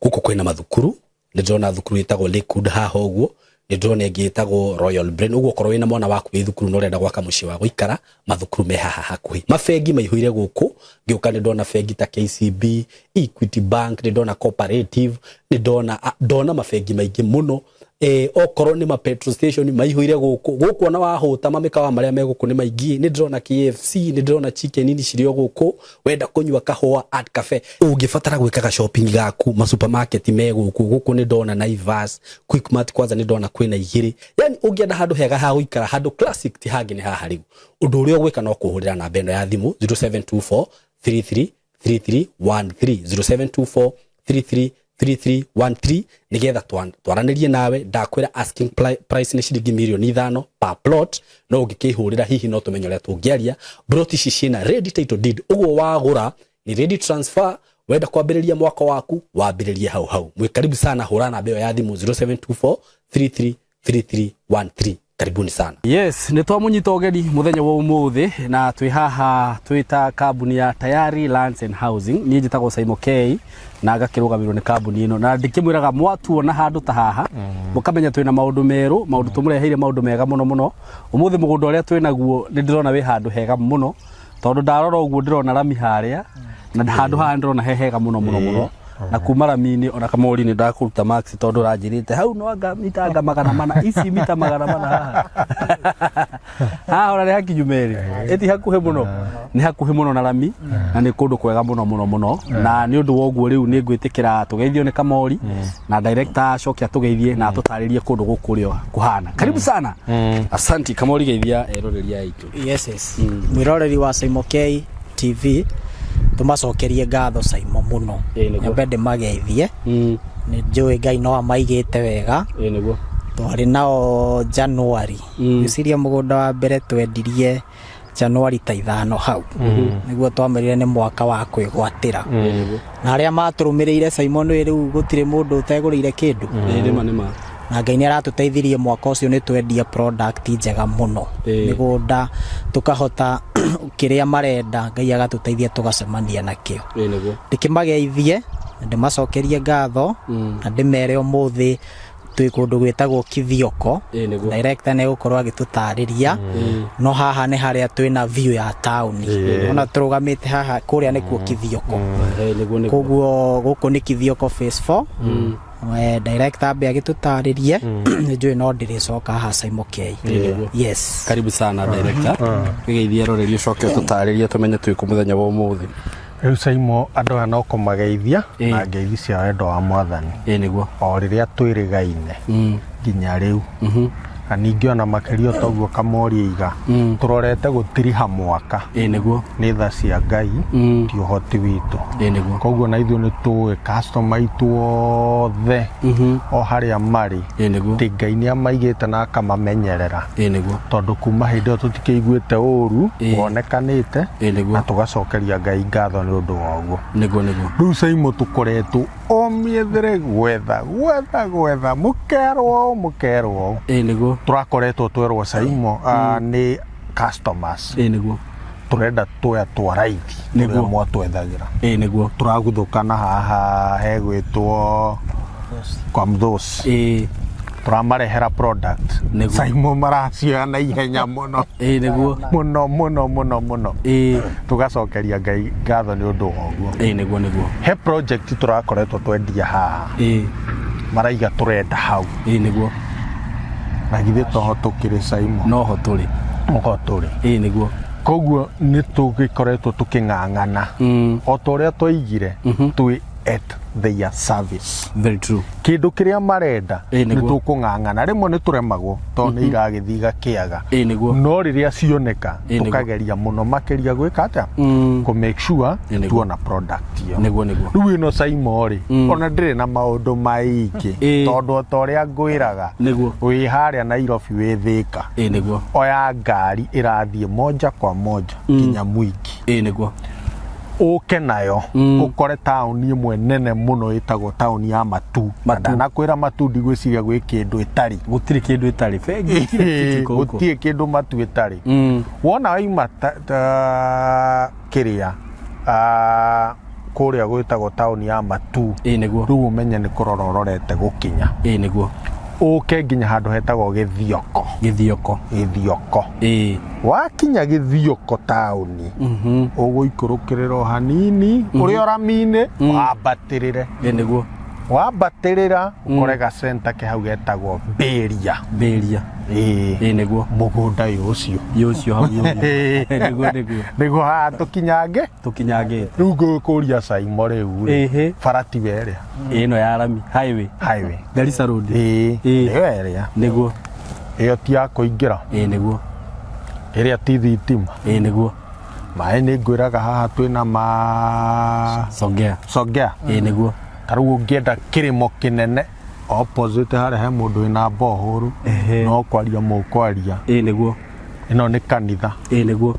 Gũkũ kwĩna mathukuru, nĩ ndĩrona thukuru ĩtagwo Lakewood haha ũguo, nĩ ndĩrona ĩngĩ ĩtagwo Royal Brain. Ũguo okorwo wĩna mwana waku wĩ thukuru na ũrenda gwaka mũciĩ wa gũikara, mathukuru me haha hakuhĩ. Mabengi maihũire gũkũ. Ngĩũka nĩ ndona bengi ta KCB, Equity Bank, nĩ ndona Cooperative, nĩ ndona mabengi maingĩ mũno. Okorwo nĩ ma petrol station maihũire gũkũ. Gũkũ ona wahũta, mamĩkawa marĩa me gũkũ nĩ maingĩ. Nĩ ndĩrona KFC, nĩ ndĩrona Chicken Inn cirĩ o gũkũ. Wenda kũnyua kahũa, Art Cafe. Ũngĩbatara gwĩkaga shopping gaku, ma supermarket me gũkũ. Gũkũ nĩ ndona Naivas, Quickmart, kwanza nĩ ndona kwĩna igĩrĩ. Yani ũngĩenda handũ hega ha gũikara, handũ classic, ti hangĩ nĩ haha. Rĩu ũndũ ũrĩa ũgwĩka no kũhũrĩra namba ĩno ya thimũ, 0724 33 3313, 0724 33 3313, nigetha twaranĩrie nawe. Ndakwĩra asking price nĩ ciringi mirioni 5 per plot, no ũngĩkĩhũrĩra hihi no tũmenye ũrĩa tũngĩaria. Plot ici ciĩna ready title deed, ũguo wagũra nĩ ready transfer. Wenda kwambĩrĩria mwaka waku, wambĩrĩrie hau hau. Mwĩ karibu sana, hũra namba ĩyo ya thimũ, 0724 33 3313. Karibuni sana. Yes, nĩ twamũnyita ũgeni mũthenya wa ũmũthĩ, na twĩ haha twĩ ta kambuni ya Tayari Lands and Housing. Niĩ njĩtagwo Saimo K na ngakĩrũgamĩrĩrwo nĩ kambuni ĩno, na ndĩkĩmwĩraga mwatuona handũ ta haha, mũkamenya twĩna maũndũ merũ, maũndũ tũmũreheire, maũndũ mega mũno mũno. Ũmũthĩ mũgũnda ũrĩa twĩ naguo nĩ ndĩrona wĩ handũ hega mũno, tondũ ndarora ũguo ndĩrona rami harĩa, na handũ haha ndĩrona he hega mũno mũno mũno. Na kuma rami-inĩ ona kamori nĩ ndakũruta max tondũ ũranjĩrĩte hau no anga mitanga 400, ici mita 400 haha haha ona nĩ hakinyu merĩ, ĩti hakuhĩ mũno, nĩ hakuhĩ mũno na rami na nĩ kũndũ kwega mũno mũno mũno. Na nĩ ũndũ wa ũguo rĩu nĩ ngwĩtĩkĩra tũgeithio nĩ kamori na director acoke atũgeithie na atũtarĩrie kũndũ gũkũ ũrĩa kũhana. Karibu sana, asanti kamori, geithia eroreri aitũ. Yes. Mwiroreri wa Saimo K TV, tumacokerie ngatho Saimo muno. Ĩĩ, nĩguo. Nyambe ndĩmageithie. Nĩ njũĩ Ngai no amaigĩte wega. Ĩĩ nĩguo. Twarĩ nao January. Ngwĩciria mũgũnda wa mbere twendirie January ta 5 hau. Nĩguo twamerire nĩ mwaka wa kwĩgwatĩra. Na arĩa matũrũmĩrĩire Simon nĩ rĩu gũtirĩ mũndũ ũtegũrĩire kĩndũ. Ĩĩ nĩma nĩma. Na Ngai nĩ aratũteithirie mwaka ũcio nĩ twendia product njega mũno. Mĩgũnda tũkahota kĩrĩa marenda, Ngai agatũteithia tũgacemania nakĩo. Ĩĩ nĩguo. Ndĩkĩmageithie na ndĩmacokerie ngatho na ndĩmere ũmũthĩ twĩ kũndũ gwĩtagwo Kithioko. Ĩĩ nĩguo. Director nĩ egũkorwo agĩtũtarĩria, no haha nĩ harĩa twĩna view ya taũni. Ona tũrũgamĩte haha, kũrĩa nĩkuo Kithioko. Ĩĩ nĩguo nĩguo. Koguo gũkũ nĩ Kithioko phase 4. Director ambe agĩtũtarĩrie, nĩ njũĩ no ndĩrĩcoka haha Saimo K. Nĩguo. Yes. Karibu sana director, wĩgeithie eroreri ũcoke ũtũtarĩrie tũmenye twĩ kũ mũthenya wa ũmũthĩ. Rĩu Saimo, andũ aya no kũmageithia na ngeithi cia wendo wa Mwathani. Ĩĩ nĩguo. O rĩrĩa twĩrĩgaine nginya rĩu, na ningĩ ona makĩria toguo kamori iga tũrorete gũtiriha mwaka. Ĩĩ nĩguo. Nĩ tha cia Ngai, ti ũhoti witũ. Ĩĩ nĩguo. Koguo na ithuĩ nĩ tũĩ customer aitũ othe o harĩa marĩ, Ĩĩ nĩguo. atĩ Ngai nĩ amaigĩte na akamamenyerera, Ĩĩ nĩguo. tondũ kuma hĩndĩ ĩyo tũtikĩiguĩte ũru wonekanĩte, Ĩĩ nĩguo. na tũgacokeria Ngai ngatho nĩ ũndũ wa ũguo. Nĩguo nĩguo. Rĩu Saimo, tũkoretwo o mĩethere gwetha gwetha gwetha, mũkerwo ũũ, mũkerwo ũũ. Ĩĩ nĩguo. Tũrakoretwo twerwo Saimo, nĩ customers, Ĩĩ nĩguo. tũrenda twoya twa raithi Nĩguo. ũrĩa mwatwethagĩra. Ĩĩ nĩguo. Tũraguthũkana haha hegwĩtwo kwa Mthosi, tũramarehera product. Nĩguo. Saimo, maracioya na ihenya mũno, Ĩĩ nĩguo. mũno mũno mũno mũno. Tũgacokeria Ngai ngatho nĩ ũndũ wa ũguo. Ĩĩ nĩguo nĩguo. He project tũrakoretwo twendia haha, maraiga tũrenda hau. Ĩĩ nĩguo. Na githĩ toho tũkĩrĩ Saimo? Noho tũrĩ. Oho tũrĩ. Ĩĩ nĩguo. Koguo nĩ tũgĩkoretwo tũkĩng'ang'ana o ta ũrĩa twaigire twĩ at their service. Very true. Kĩndũ kĩrĩa marenda, Ĩĩ, nĩ nĩguo. tũkũng'ang'ana. Rĩmwe nĩ tũremagwo tondũ nĩ iragĩthiĩ igakĩaga, Ĩĩ nĩguo. no rĩrĩa cioneka, Ĩĩ, nĩguo. tũkageria mũno makĩria gwĩka atĩa, kũ make sure Ĩĩ, nĩguo. tuona product ĩyo. Nĩguo nĩguo. Rĩu ĩno Saimo rĩ, ona ndĩrĩ na maũndũ maingĩ, tondũ o ta ũrĩa ngwĩraga, Nĩguo. wĩ harĩa Nairobi, wĩ Thĩka, Ĩĩ nĩguo. oya ngari ĩrathiĩ moja kwa moja nginya Mwingi, Ĩĩ nĩguo. ũke nayo ũkore taũni ĩmwe nene mũno ĩtagwo taũni ya Matu. Na ndanakwĩra Matu, ndigwĩciria gwĩ kĩndũ ĩtarĩ. Gũtirĩ kĩndũ ĩtarĩ, bengi, kila kitu iko huko. Gũtirĩ kĩndũ Matu ĩtarĩ. Wona waima ta kĩrĩa, kũrĩa gwĩtagwo taũni ya Matu, Ĩĩ nĩguo. rĩu ũmenye nĩ kũrora ũrorete gũkinya, Ĩĩ nĩguo. Ũke nginya handũ hetagwo Gĩthioko. Gĩthioko. Gĩthioko. Wakinya Gĩthioko taũni, ũgũikũrũkĩrĩra o hanini ũrĩ o rami-inĩ, wambatĩrĩre. Ĩĩ nĩguo. Wambatĩrĩra ũkore gacenta ke hau getagwo Mbĩria. Mbĩria. Ĩĩ. Ĩĩ nĩguo. Mũgũnda ũyũ ũcio. Yũ ũcio hau yũ. Nĩguo nĩguo. Nĩguo haha tũkinyange. Tũkinyangĩte. Rĩu ngũkũria Saimo, rĩu rĩ, bara tiwe ĩrĩa Ĩno ya rami highway? Highway. Garissa Road. Ĩĩ. Nĩyo ĩrĩa. Nĩguo. Ĩyo ti ya kũingĩra. Ĩĩ nĩguo. Ĩrĩa ti thitima. Ĩĩ nĩguo. Maĩ nĩ ngwĩraga haha twĩna ma Songea. Songea. Ĩĩ nĩguo. Ta rĩu ũngĩenda kĩrĩmo kĩnene, opposite harĩa he mũndũ wĩna bohũru, no kwaria mũkwaria. Ĩĩ nĩguo. Ĩno nĩ kanitha. Ĩĩ nĩguo.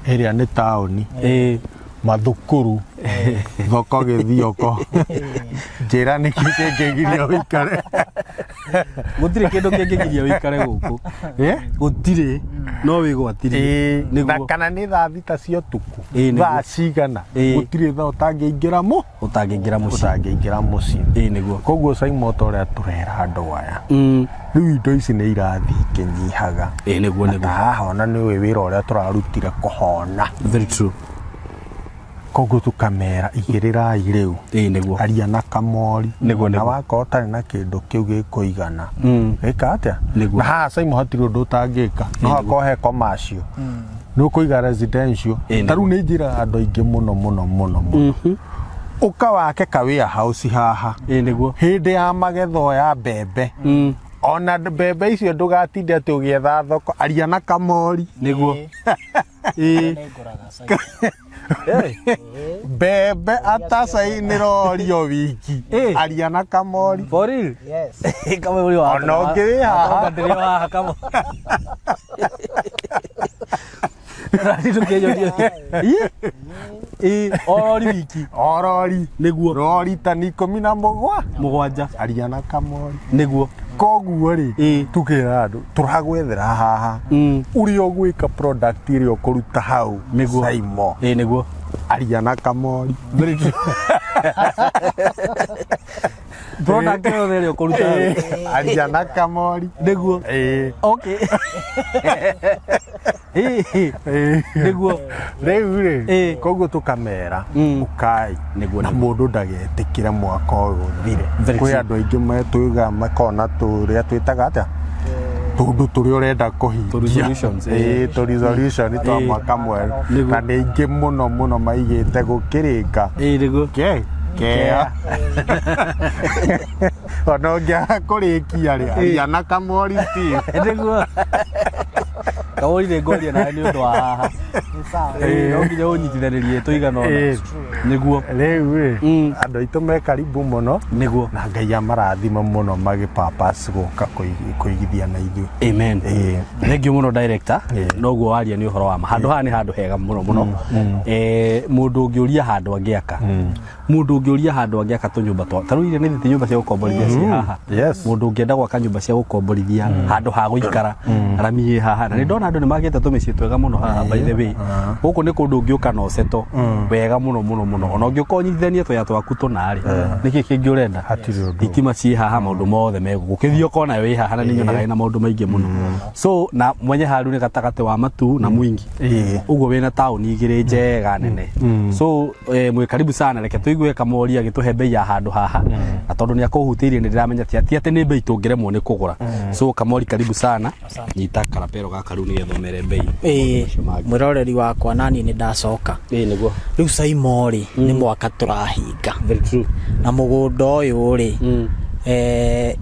Ĩrĩa nĩ taũni, mathukuru, thoko Gĩthioko. Njĩra nĩkĩ kĩngĩgiria ũikare? Gũtirĩ kĩndũ kĩngĩgiria ũikare gũkũ. Gũtirĩ, no wĩgwatirie. Ĩĩ, na Nĩguo. kana nĩ thaa 6 cia ũtukũ, Ĩĩ, nĩguo. thaa cigana, gũtirĩ thaa ũtangĩingĩra mũ Ũtangĩingĩra mũciĩ. Ũtangĩingĩra mũciĩ. Ĩĩ nĩguo. Koguo Saimo, ta ũrĩa tũrera andũ aya, rĩu indo ici nĩ irathiĩ ikĩnyihaga. Ĩĩ nĩguo. Na Nĩguo. ta haha ona nĩ ũĩ wĩra ũrĩa tũrarutire kũhona. Very true. Koguo tũkamera igĩrĩrai rĩu. Ĩĩ nĩguo. Aria na kamori. Nĩguo, Na nĩguo. wakorwo ũtarĩ na kĩndũ kĩu gĩkũigana. Ĩka atĩa? Nĩguo. Na haha Simon hatirĩ ũndũ ũtangĩka. No hakorwo he commercial. Nĩ ũkũiga residential. Ĩĩ, Ta rĩu nĩ njĩraga andũ aingĩ mũno mũno mũno mũno. Ũka wake ka warehouse haha. Ĩĩ nĩguo. Hĩndĩ ya magetha ya mbembe. Ona mbembe icio ndũgatinde atĩ ũgĩetha thoko. Aria na kamori. Nĩguo. Ĩĩ. Mbembe atacai nĩ rorio wiki. Ĩĩ. Aria na kamori. For real? Yes. Kama uri wa Ona ũngĩ wĩ haha. Ndĩrĩ o haha kama. Rani tũkĩnyonia. Ĩ. Ĩ, orori wiki. Orori. Nĩguo. Rori tani ikũmi na mũgwa. Mũgwanja. Aria na kamori. Nĩguo. Koguo rĩ, Ĩĩ. tukĩra andũ tũragwethera haha. Ũrĩa ũgwĩka product ĩrĩa ũkũruta hau. Nĩguo. Saimo. Ĩ nĩguo. Aria na kamori. Very true. Product yothe ĩrĩa ũkũruta hau. Aria na kamori. Nĩguo. Ĩĩ. Okay. Ĩ. Ĩĩ. Nĩguo. Rĩu rĩ, Ĩĩ. koguo tũkamera ũkai Nĩguo, na nĩguo. mũndũ ndagetĩkĩre mwaka ũyũ ũthire. Very Kwĩ true. andũ aingĩ metwĩga makona tũrĩa twĩtaga atĩa tũndũ tũrĩa ũrenda kũhingia. Tũ resolutions, ĩĩ. Ĩĩ, tũ resolution twa Ĩĩ. mwaka mwerũ. Nĩguo. Na nĩ aingĩ mũno mũno maigĩte gũkĩrĩka. Ĩ nĩguo. Ke, kea. Ona ũngĩaga kũrĩkia rĩ, aria na kamori still. Nĩguo. Kamori nĩ ngwaria nawe nĩ ũndũ wa haha. Ĩĩ, no nginya ũnyitithanĩrie tũigana ũna. Ĩĩ. Nĩguo. Rĩu rĩ, Mm. andũ aitũ me karibu mũno. Nĩguo. Na Ngai amarathime mũno magĩ purpose gũka kũigithia na ithuĩ. Amen. Ĩĩ. Thank you mũno director. Ĩĩ. Noguo waria nĩ ũhoro wa ma. Handũ haha nĩ handũ hega mũno mũno. Mũndũ ũngĩũria handũ angĩaka. Mũndũ ũngĩũria handũ angĩaka tũnyũmba twa ta rĩu iria nĩ thĩti nyũmba cia gũkomborithia ciĩ haha. Yes. Mũndũ ũngĩenda gwaka nyũmba cia gũkomborithia handũ ha gũikara rami ĩ haha. Na nĩ ndona andũ nĩ makĩte tũmĩciĩ twega mũno haha by the way. Gũkũ nĩ kũndũ ũngĩũka na ũceto wega mũno mũno mũno. Ona ũngĩũka ũnyitithanie tũya twaku tũna rĩ. Nĩkĩ kĩngĩ ũrenda? Hatirĩ ũndũ. Thitima ciĩ haha maũndũ mothe me gũkũ. Ũkĩthiĩ ũkona wĩ haha na nĩ nyonaga ĩna maũndũ maingĩ mũno. So na mwenye haru nĩ gatagatĩ wa Matu na Mwingi. Ĩĩ. Ũguo wĩna taũni igĩrĩ njega nene. So mwĩ karibu sana, reke tũigue Kamori agĩtũhe bei ya handũ haha. Na tondũ nĩ akũhutĩirie nĩ ndĩramenya ti atĩ nĩ bei tũngĩremwo nĩ kũgũra. So Kamori karibu sana. Nyita karapero gaka rĩu nĩgetha ũmere bei. Ĩĩ, Maũndũ macio mangĩ. mwĩroreri wakwa nani nĩ ndacoka. Ĩĩ nĩguo. Rĩu Saimo rĩ, nĩ mwaka tũrahinga. Very true. Na mũgũnda ũyũ rĩ,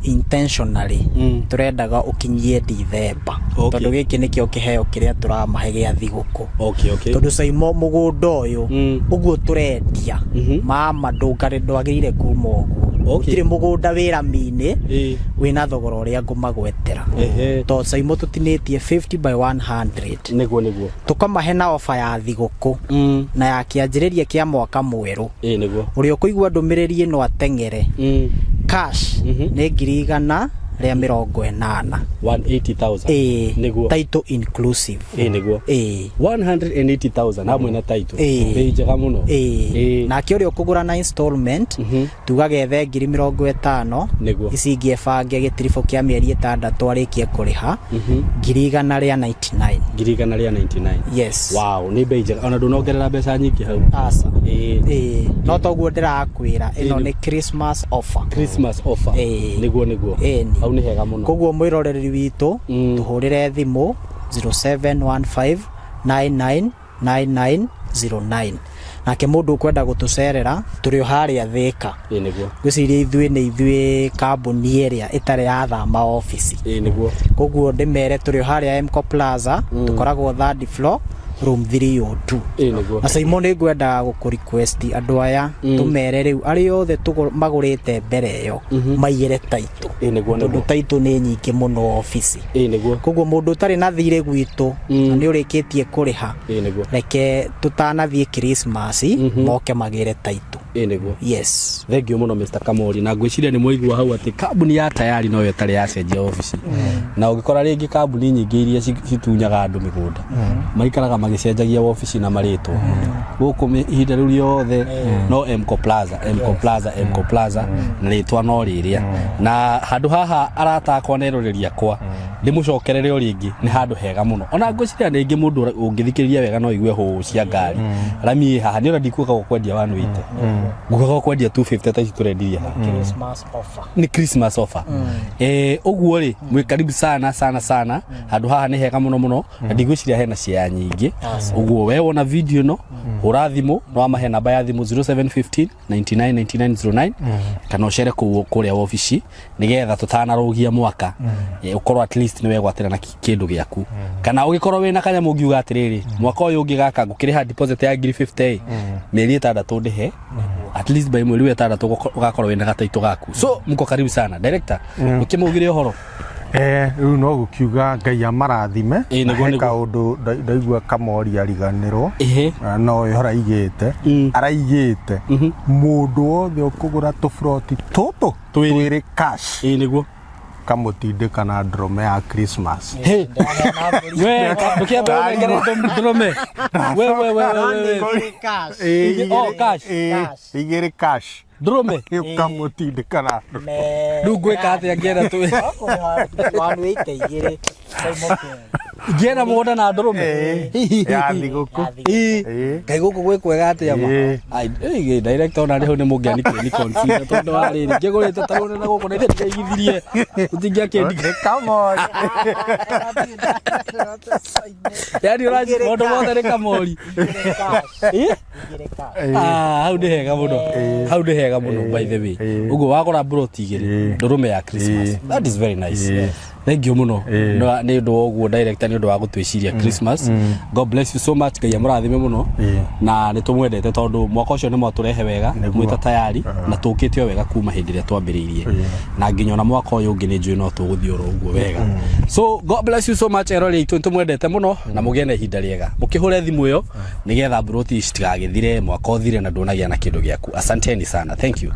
intentionally tũrendaga ũkinyie Dithemba. Okay. Tondũ gĩkĩ nĩkĩo kĩheo kĩrĩa tũramahe gĩa thigũkũ. Okay, okay. Tondũ Saimo mũgũnda ũyũ ũguo tũrendia, mama ndwagĩrĩire kuma ũguo. Okay. Gũtirĩ mũgũnda wĩ rami-inĩ Ĩĩ. wĩna thogora ũrĩa ngũmagwetera. Ehe. Tondũ Saimo tũtinĩtie 50 by 100. Nĩguo nĩguo. Tũkamahe na ofa ya thigũkũ na ya kĩanjĩrĩria kĩa mwaka mwerũ. Ĩĩ nĩguo. Ũrĩa ũkũigua ndũmĩrĩri ĩno ateng'ere. Cash nĩ 180,000. 180,000. Ĩĩ. Nĩguo. Title inclusive. Ĩĩ nĩguo. Ĩĩ. 180,000 hamwe na title. Ĩĩ. Bei njega mũno. Ĩĩ. Ĩĩ. Nake ũrĩa ũkũgũra na installment tugaga ethe 50,000. Nĩguo. Ici ingĩ ebange gĩtiribũ kĩa mĩeri 6 arĩkie kũrĩha 199,000. 199,000. Yes. Wow, nĩ bei njega. Ona ndũnongerera mbeca nyingĩ hau. Aca. Ĩĩ. Ĩĩ. No toguo ndĩrakwĩra ĩno Ĩĩ. nĩ Christmas offer. Christmas offer. Ĩĩ. Nĩguo nĩguo. Ĩni. Hau nĩ hega mũno. Koguo mwĩroreri witũ tũhũrĩre thimũ 0715 999909. Nake mũndũ ũkwenda gũtũcerera tũrĩ o harĩa Thĩka. Ĩĩ nĩguo. Ngwĩciria ithuĩ nĩ ithuĩ kambuni ĩrĩa ĩtarĩ yathama obici. Ĩĩ nĩguo. Koguo ndĩmere tũrĩ o harĩa Mco Plaza, tũkoragwo third floor room 302. Ĩĩ nĩguo. Na Simon nĩ ngwendaga gũkũ request andũ aya tũmere rĩu arĩa othe magũrĩte mbere ĩyo maigĩre title. Ĩĩ nĩguo Tondũ nĩguo. title nĩ nyingĩ mũno obici. Ĩĩ nĩguo. Koguo mũndũ ũtarĩ na thirĩ gwitũ na nĩ ũrĩkĩtie kũrĩha, Ĩĩ nĩguo. reke tũtanathiĩ Christmas moke magĩre title. Ĩĩ nĩguo. Yes. Thank you mũno Mr. Kamori na ngwĩciria nĩ mwaigua hau atĩ kambuni ya Tayari noyo ĩtarĩ yacenjia obici. Na ũngĩkora rĩngĩ kambuni nyingĩ iria citunyaga andũ mĩgũnda maikaraga magĩcenjagia obici na marĩtwa. Gũkũ ihinda rĩu rĩothe no Mco Plaza, Mco Plaza, Mco Plaza na rĩtwa no rĩrĩa. Na handũ haha arata akwa na eroreri akwa Ndĩmũcokerere o rĩngĩ, nĩ handũ hega mũno. Ona ngwĩciria rĩngĩ mũndũ ũngĩthikĩrĩria wega no aigue hũũ cia ngari. Rami ĩ haha, nĩ ona ndikuga gũkwendia 180, nguga gũkwendia 250 ta ici tũrendirie haha. Christmas offer. Nĩ Christmas offer. Ũguo rĩ, mwĩ karibu sana sana sana. Handũ haha nĩ hega mũno mũno, na ndigwĩciria hena ciaya nyingĩ. Ũguo we wona video ĩno, hũra thimũ, no amahe namba ya thimũ 0715 99 99 09, kana ũcere kũu kũrĩa wabici nĩgetha tũtanarũgia mwaka, ũkorwo at least nĩ wegwatĩra na kĩndũ gĩaku, kana ũgĩkorwo wĩna kanyamũ ũngiuga atĩrĩrĩ, mwaka ũyũ ũngĩ gaka ngũkĩrĩha deposit ya ngiri 50, mĩeri 6 ndĩhe, at least by mweri wa 6 ũgakorwo wĩna gataitũ gaku. So mko karibu sana. Director, ũkĩmaugire ũhoro. Rĩu no gũkiuga Ngai amarathime. Ĩ, nĩguo, He nĩguo. kaũndũ ndaigua kamori ariganĩrwo. Na no ĩho araigĩte, araigĩte mũndũ wothe ũkũgũra tũburoti tũtũ Twĩrĩ. twĩrĩ cash, Ĩ, nĩguo. Kamũtindĩka na ndũrũme ya Christmas. Hey. We ndũkĩambe ũnengere ndũrũme, we we we we we. Cash. Oh, cash. Cash. Igĩrĩ cash. Ndũrũme. Ũkamũtindĩka na ndũrũme. Rĩu ngwĩka atĩa ngĩenda tũ 180 igĩrĩ. Ngĩenda mũgũnda na ndũrũme? Ya thigũkũ. Ĩ. Ĩ. Ngai, gũkũ gwĩ kwega atĩa ma. Ĩ. Ai, ĩ, director, ona rĩu nĩ mũngĩani consider, tondũ wa rĩrĩ ngĩgũrĩte taũni na gũkũ na ithe ndĩraigithirie ũtingĩakĩndi. Nĩ kamori. Yani ũraci maũndũ mothe nĩ kamori. Ĩ? Ah, hau nĩ hega mũno, hau nĩ hega mũno, by the way. Ũguo wagũra mburoti 2, ndũrũme ya Christmas. That is very nice. Thank you mũno nĩ ũndũ wa ũguo, director, nĩ ũndũ wa gũtwĩciria Christmas. God bless you so much. Ngai amũrathime mũno, na nĩ tũmwendete tondũ mwaka ũcio nĩ mwatũrehe wega. Nĩguo. Mwĩta tayari na tũkĩte o wega kuma hĩndĩ ĩrĩa twambĩrĩirie, na nginya ona mwaka ũyũ ũngĩ nĩ njũĩ no tũgũthiĩ oro ũguo wega. So God bless you so much, erori aitũ, nĩ tũmwendete mũno na mũgĩe na ihinda rĩega. Mũkĩhũre thimũ ĩyo nĩgetha mburoti ici citigagĩthire, mwaka ũthire na ndũnagĩa na kĩndũ gĩaku. Asanteni sana, thank you.